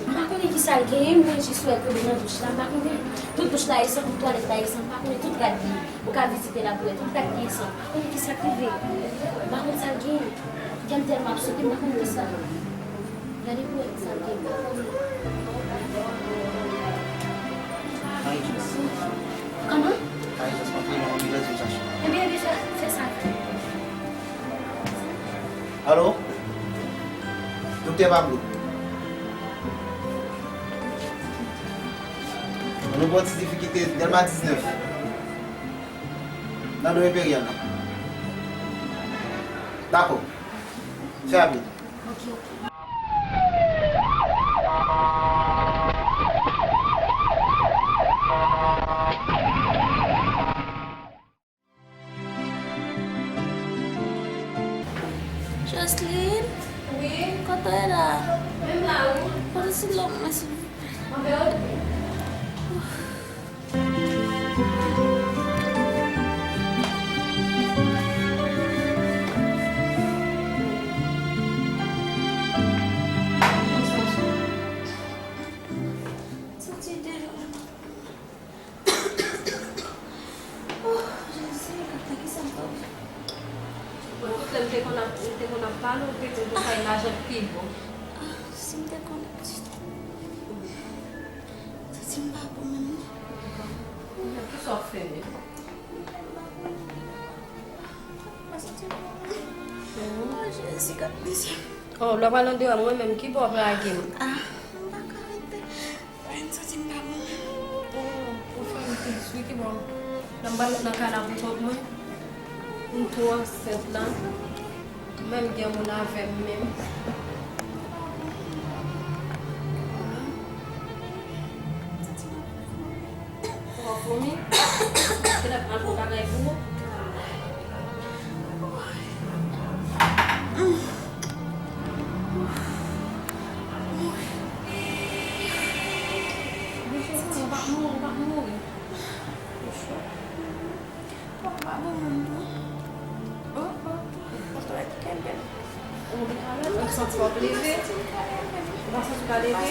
M pa konnen ki sa l genyen, mwen jis wè l tonbe nan douch la, m pa konnen. Tout douch la e san, tout twalèt la e san, m pa konnen, tout rad li. Ou ka vizite l ap wè, tout rad li e san, m pa konnen ki sa k rive. M pa konn sa l genyen. Kè m tèlman ap sote, m pa konn kisa. Gade pou wè kisa l genyen. Kòman? Ebyen, ebyen, fè, fè sa. Alo? Doktè Pablo. Nou gen yon ti difikilte, Dèlma diznèf. Nan do enperyal la. Dakò. Fè rapid. Ok, ok. Joseline? Wi? Kote w ye la? Menm la, wi. Pote silo pou mwen, silvouplè. Anben, ok. Oh, Jezi, gade kisa m fè. Bon, tout lè m te konn ap, m te konn ap pale, ou te di m konsa, Lajan pi bon. Ah, si m te konnen pitit. Santi m pa bon menm non. Kisa w fè menm? Mwen santi m pa bon. Oh, Jezi, gad mesye. Oh, lè w pral andeyò, mwen menm, ki bò w ap lage m? Ah, m pa ka rete. Mwen santi m pa bon menm. Oh, ou fè m tris wi, ki bò. Lè m pral nan kay la pou kont mwen. M tou ansent la. Menm gen moun avè m menm. Ou wè foumi? Genlè pral fè yon bagay pou ou. Bouche sa, ou pa mouri, ou pa mouri. Bouche. Kò pa bon menm non. Oh, oh, oh, kenbe m. Ou santi w ap leve? Ou pa santi w ka leve?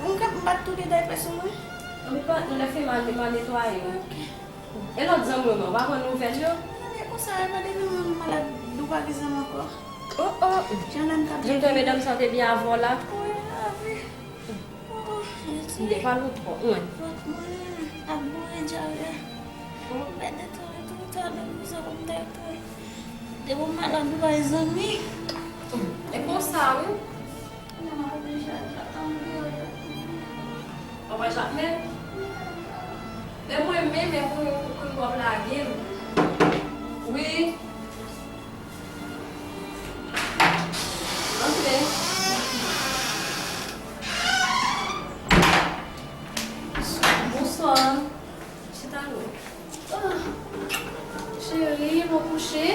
Mwen ka bat tou de daypè sou mwen. Ann pa, nou lè fè mal, li mal netwaye. Ok. E lòt zanmi w nan, ou pa pran nouvèl yo? Nan, men konsa, e pa depi mwen malad, ou pa gen zanmi ankò. Oh, oh. Jan menm k ap Jan medam sa te byen avè w la. Wi, a wi. Oh, Jezi. M te pale w twò, mwen. Vant mwen ap boure dyare. Mwen pèdi tou, tou, tou, depi sa pou m te tou. Depi w malad, ou pa gen zanmi. E konsa, wi. Kounye a m ap oblije al Jakmèl. W ap al Jakmèl? Men mwen menm, men kounye a w ap lage m. Wi. Antre. Bonswa. Chita non. Ah, cheri, mwen kouche.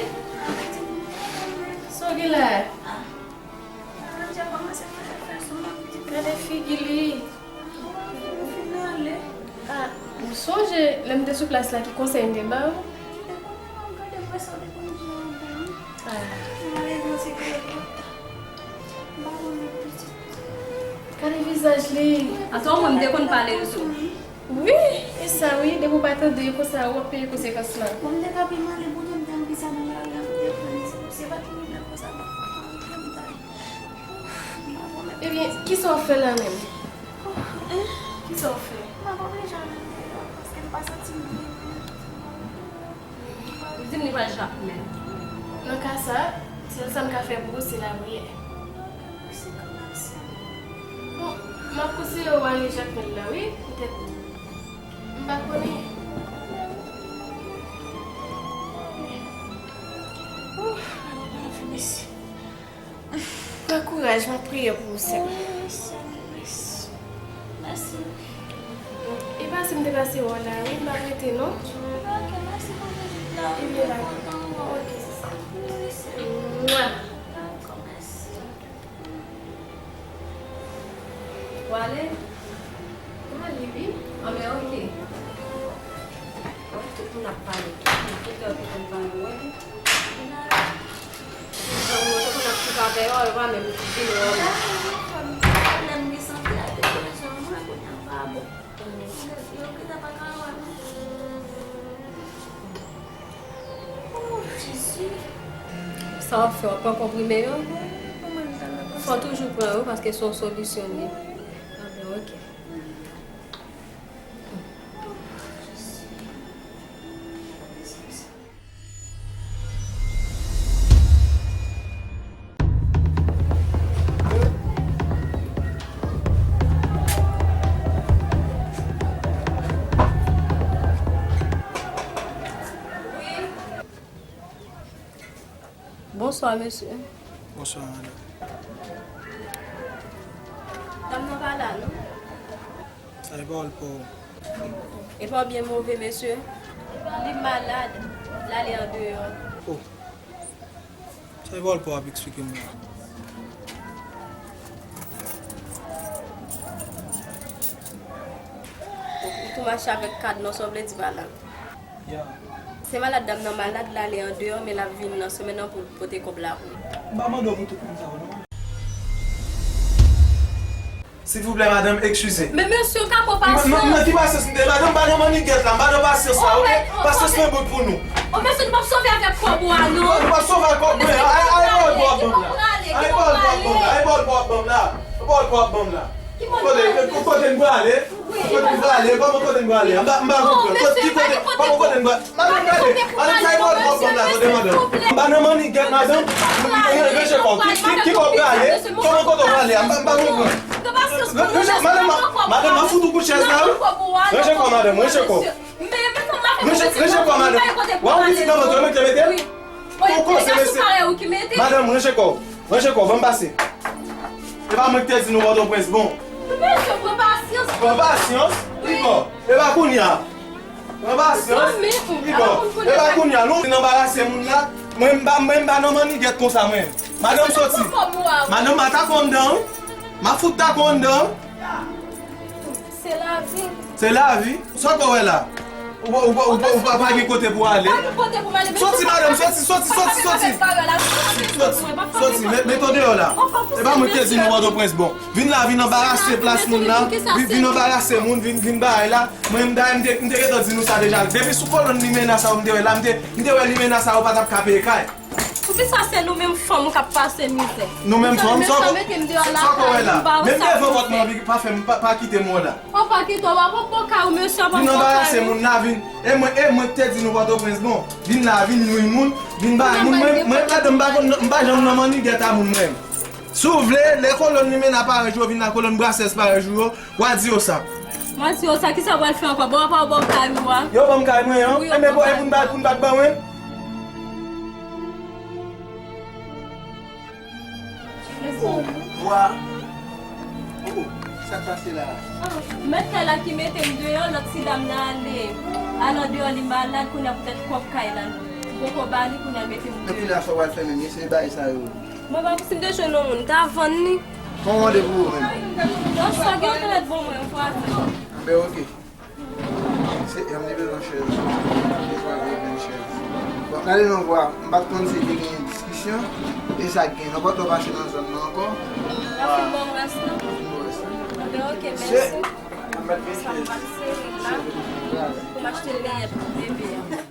Sa w gen la? Ah. Gade figi li. Ah, ou sonje lè m te sou plas la ki konsèy m te ba w? Ah. Gade vizaj li. Atò, mwen m te konn pale l tou. Wi, e sa wi, depi w pa tande yo konsa, w ap peye konsekans lan. Bon, m te ka pi mal, e poutan m te anvi sa nan lari a, m te pran se pa ki milyar konsa, m pa antre m ta. Ebyen, kisa w fè la menm? Hein? Kisa w fè? M ap oblije al nan deyò, paske m pa santi m byen menm. Li di m li pral Jakmèl. Nan ka sa, sèl sa m ka fè pou ou, se lapriyè. Bon, m ap konseye w ale Jakmèl la, wi, poutèt m pa konnen. Ouh, pran kouraj, m ap priye pou ou, sè m. Mèsi. E pase m te pase wè w la, wi, m pa rete non. Ok, mèsi pou vizit la, wi, mwen kontan wè w. Ok, sista. Mwa. Dakò, mèsi. W ale? M ale, wi. Anben, ok. Wè, tout moun ap pale. Tout lè yo te konn pale, wè. Tout zanmi yo te konn ap swiv avè yo, yo pa menm vin wè w. Lè m gen sante a, te pran swen mwen, kounye a m pa bon. Yo gentan pa ka wè m. Oh, Jezi. Sa w ap fè, w ap pran konprime yo? Fò w toujou pran yo, paske se yon solisyon li ye. Anben, ok. Bonswa, mesye. Bonswa, madanm. Dam nan pa la, non? Sa e pawòl pa w. E pa w byen move, mesye. Li malad. L ale andeyò. Oh. Sa e pawòl pa w ap eksplike m la? Ou tou mache avèk kad non, sa w vle di pa la? Ya. Se malad dam nan malad, l ale andeyò, men l ap vin nan semèn nan pou l pote kòb la pou ou. M pa mande w pou tout moun sa yo, non. Silvouplè, madanm, eskize. Men mesye, w ka pran pasyans. M, m, nan ki pasyans m te? Madanm, m pa nan mannigèt la, m pa nan pasyans la, oke? Pasyans mwen bout pou nou. O mesye, nou p ap sove avèk kòb ou a, non. Nou p ap sove ak kòb mwen. Ay, ay, ay, kòb mwen la. Ay, pawòl pou w ap ban m la. Ay, pawòl pou w ap ban m la. Ay, pawòl pou w ap ban m la. Kote, kote n prale? Kote n prale? Kòman kote n prale? M pa, m pa konprann. Kote, ki kote? Kòman kote n prale? Madanm, gade. Madanm, sa e pawòl pou w ap ban m la, tande, madanm. M pa nan mannigèt, madanm. Ranje kò w. Ki, ki, ki bò w prale? Kòman kote w prale a? M pa, m pa konprann. Ranje, madanm, madanm, m ap fout ou kout chèz la, wi. Ranje kò w, madanm, ranje kò w. Ranje, ranje kò w, madanm. W a wè pitit nan vant ou, e mwen ki te mete l? Ou koze, mesye. Madanm, ranje kò w. Ranje kò w, ban m pase. E pa mwen ki te di nou Pòtoprens bon. Mesye, pran pasyans. Pran pasyans? Ki bò? E pa kounye a. Pran pasyans? Ki bò? E pa kounye a. Nou fin anbarase moun la. Mwen, m pa, mwen, m pa nan mannigèt konsa, mwen. Madanm, soti. Madanm, m a tako anndan, wi. M a fout tako anndan, wi. Se lavi. Se lavi. Sa w wè la? Ou, ou, ou, ou, ou pa, pa gen kote pou w ale. Pa gen kote pou m ale. Soti, madanm, soti, soti, soti, soti. Soti, soti, met, met w deyò la. E pa mwen ki te di nou Pòtoprens bon. Vin la, vin anbarase plas moun la. Vin, vin anbarase moun, vin, vin bagay la. Mwen, m ta, m te, m te gentan di nou sa deja. Depi sou kolòn limena sa yo m te wè la, m te, m te wè limena sa yo pa t ap ka peye kay. Poukisa se nou menm fanm k ap pase mizè? Nou menm fanm, sa w wè la? Menm devan pòt mwen, pa fè m, pa, pa kite m wè w la. Ou pa kite w, w ap pran kay ou, mesye, w ap pran kay ou. Vin anbarase moun la, vin. E mwen, e mwen ki te di nou Pòtoprens bon. Vin la, vin nwi moun, vin bay moun. Mwen, mwen, ladan m pa konn, m pa janm nan mannigèt a moun mwen. Si w vle, lè kolòn limena parèt jou yo, vin la kolòn brasès parèt jou yo, w a di yo sa. W a di yo sa, kisa w pral fè ankò? Bon, apa w ban m kay ou a? Yo ban m kay mwen an? Wi, yo ban m kay. E pou, e pou n pa, pou n pa t ban mwen? Oh, wa. Oh, sa k pase la? Ah, mèt kay la ki mete m deyò, lòt ti dam nan ale, al andeyò, li malad, kounye a poutèt kòb kay la, m poko ba li, kounye a mete m deyò. Epi la, sa w pral fè menm, eseye bay sa yo. Mwen pa si m te jwenn yon moun, m ta vann li. Fè yon randevou ou menm. Non, sa gen yon trèt bon mwen, yon vwazen. Anben, oke. Se, m te bezwen chèz. M te bezwen vin chèz. Bon, gade non vwa, m pa t konn si te gen diskisyon, e sa k gen. Non, pa t pase nan zòn nan ankò. Ou fin ban m rès lan? Fin ban w rès lan. Anben, oke, mèsi. M pa t gen chèz. Sa m pral sere la, pou m achte leyèt pou bebe a.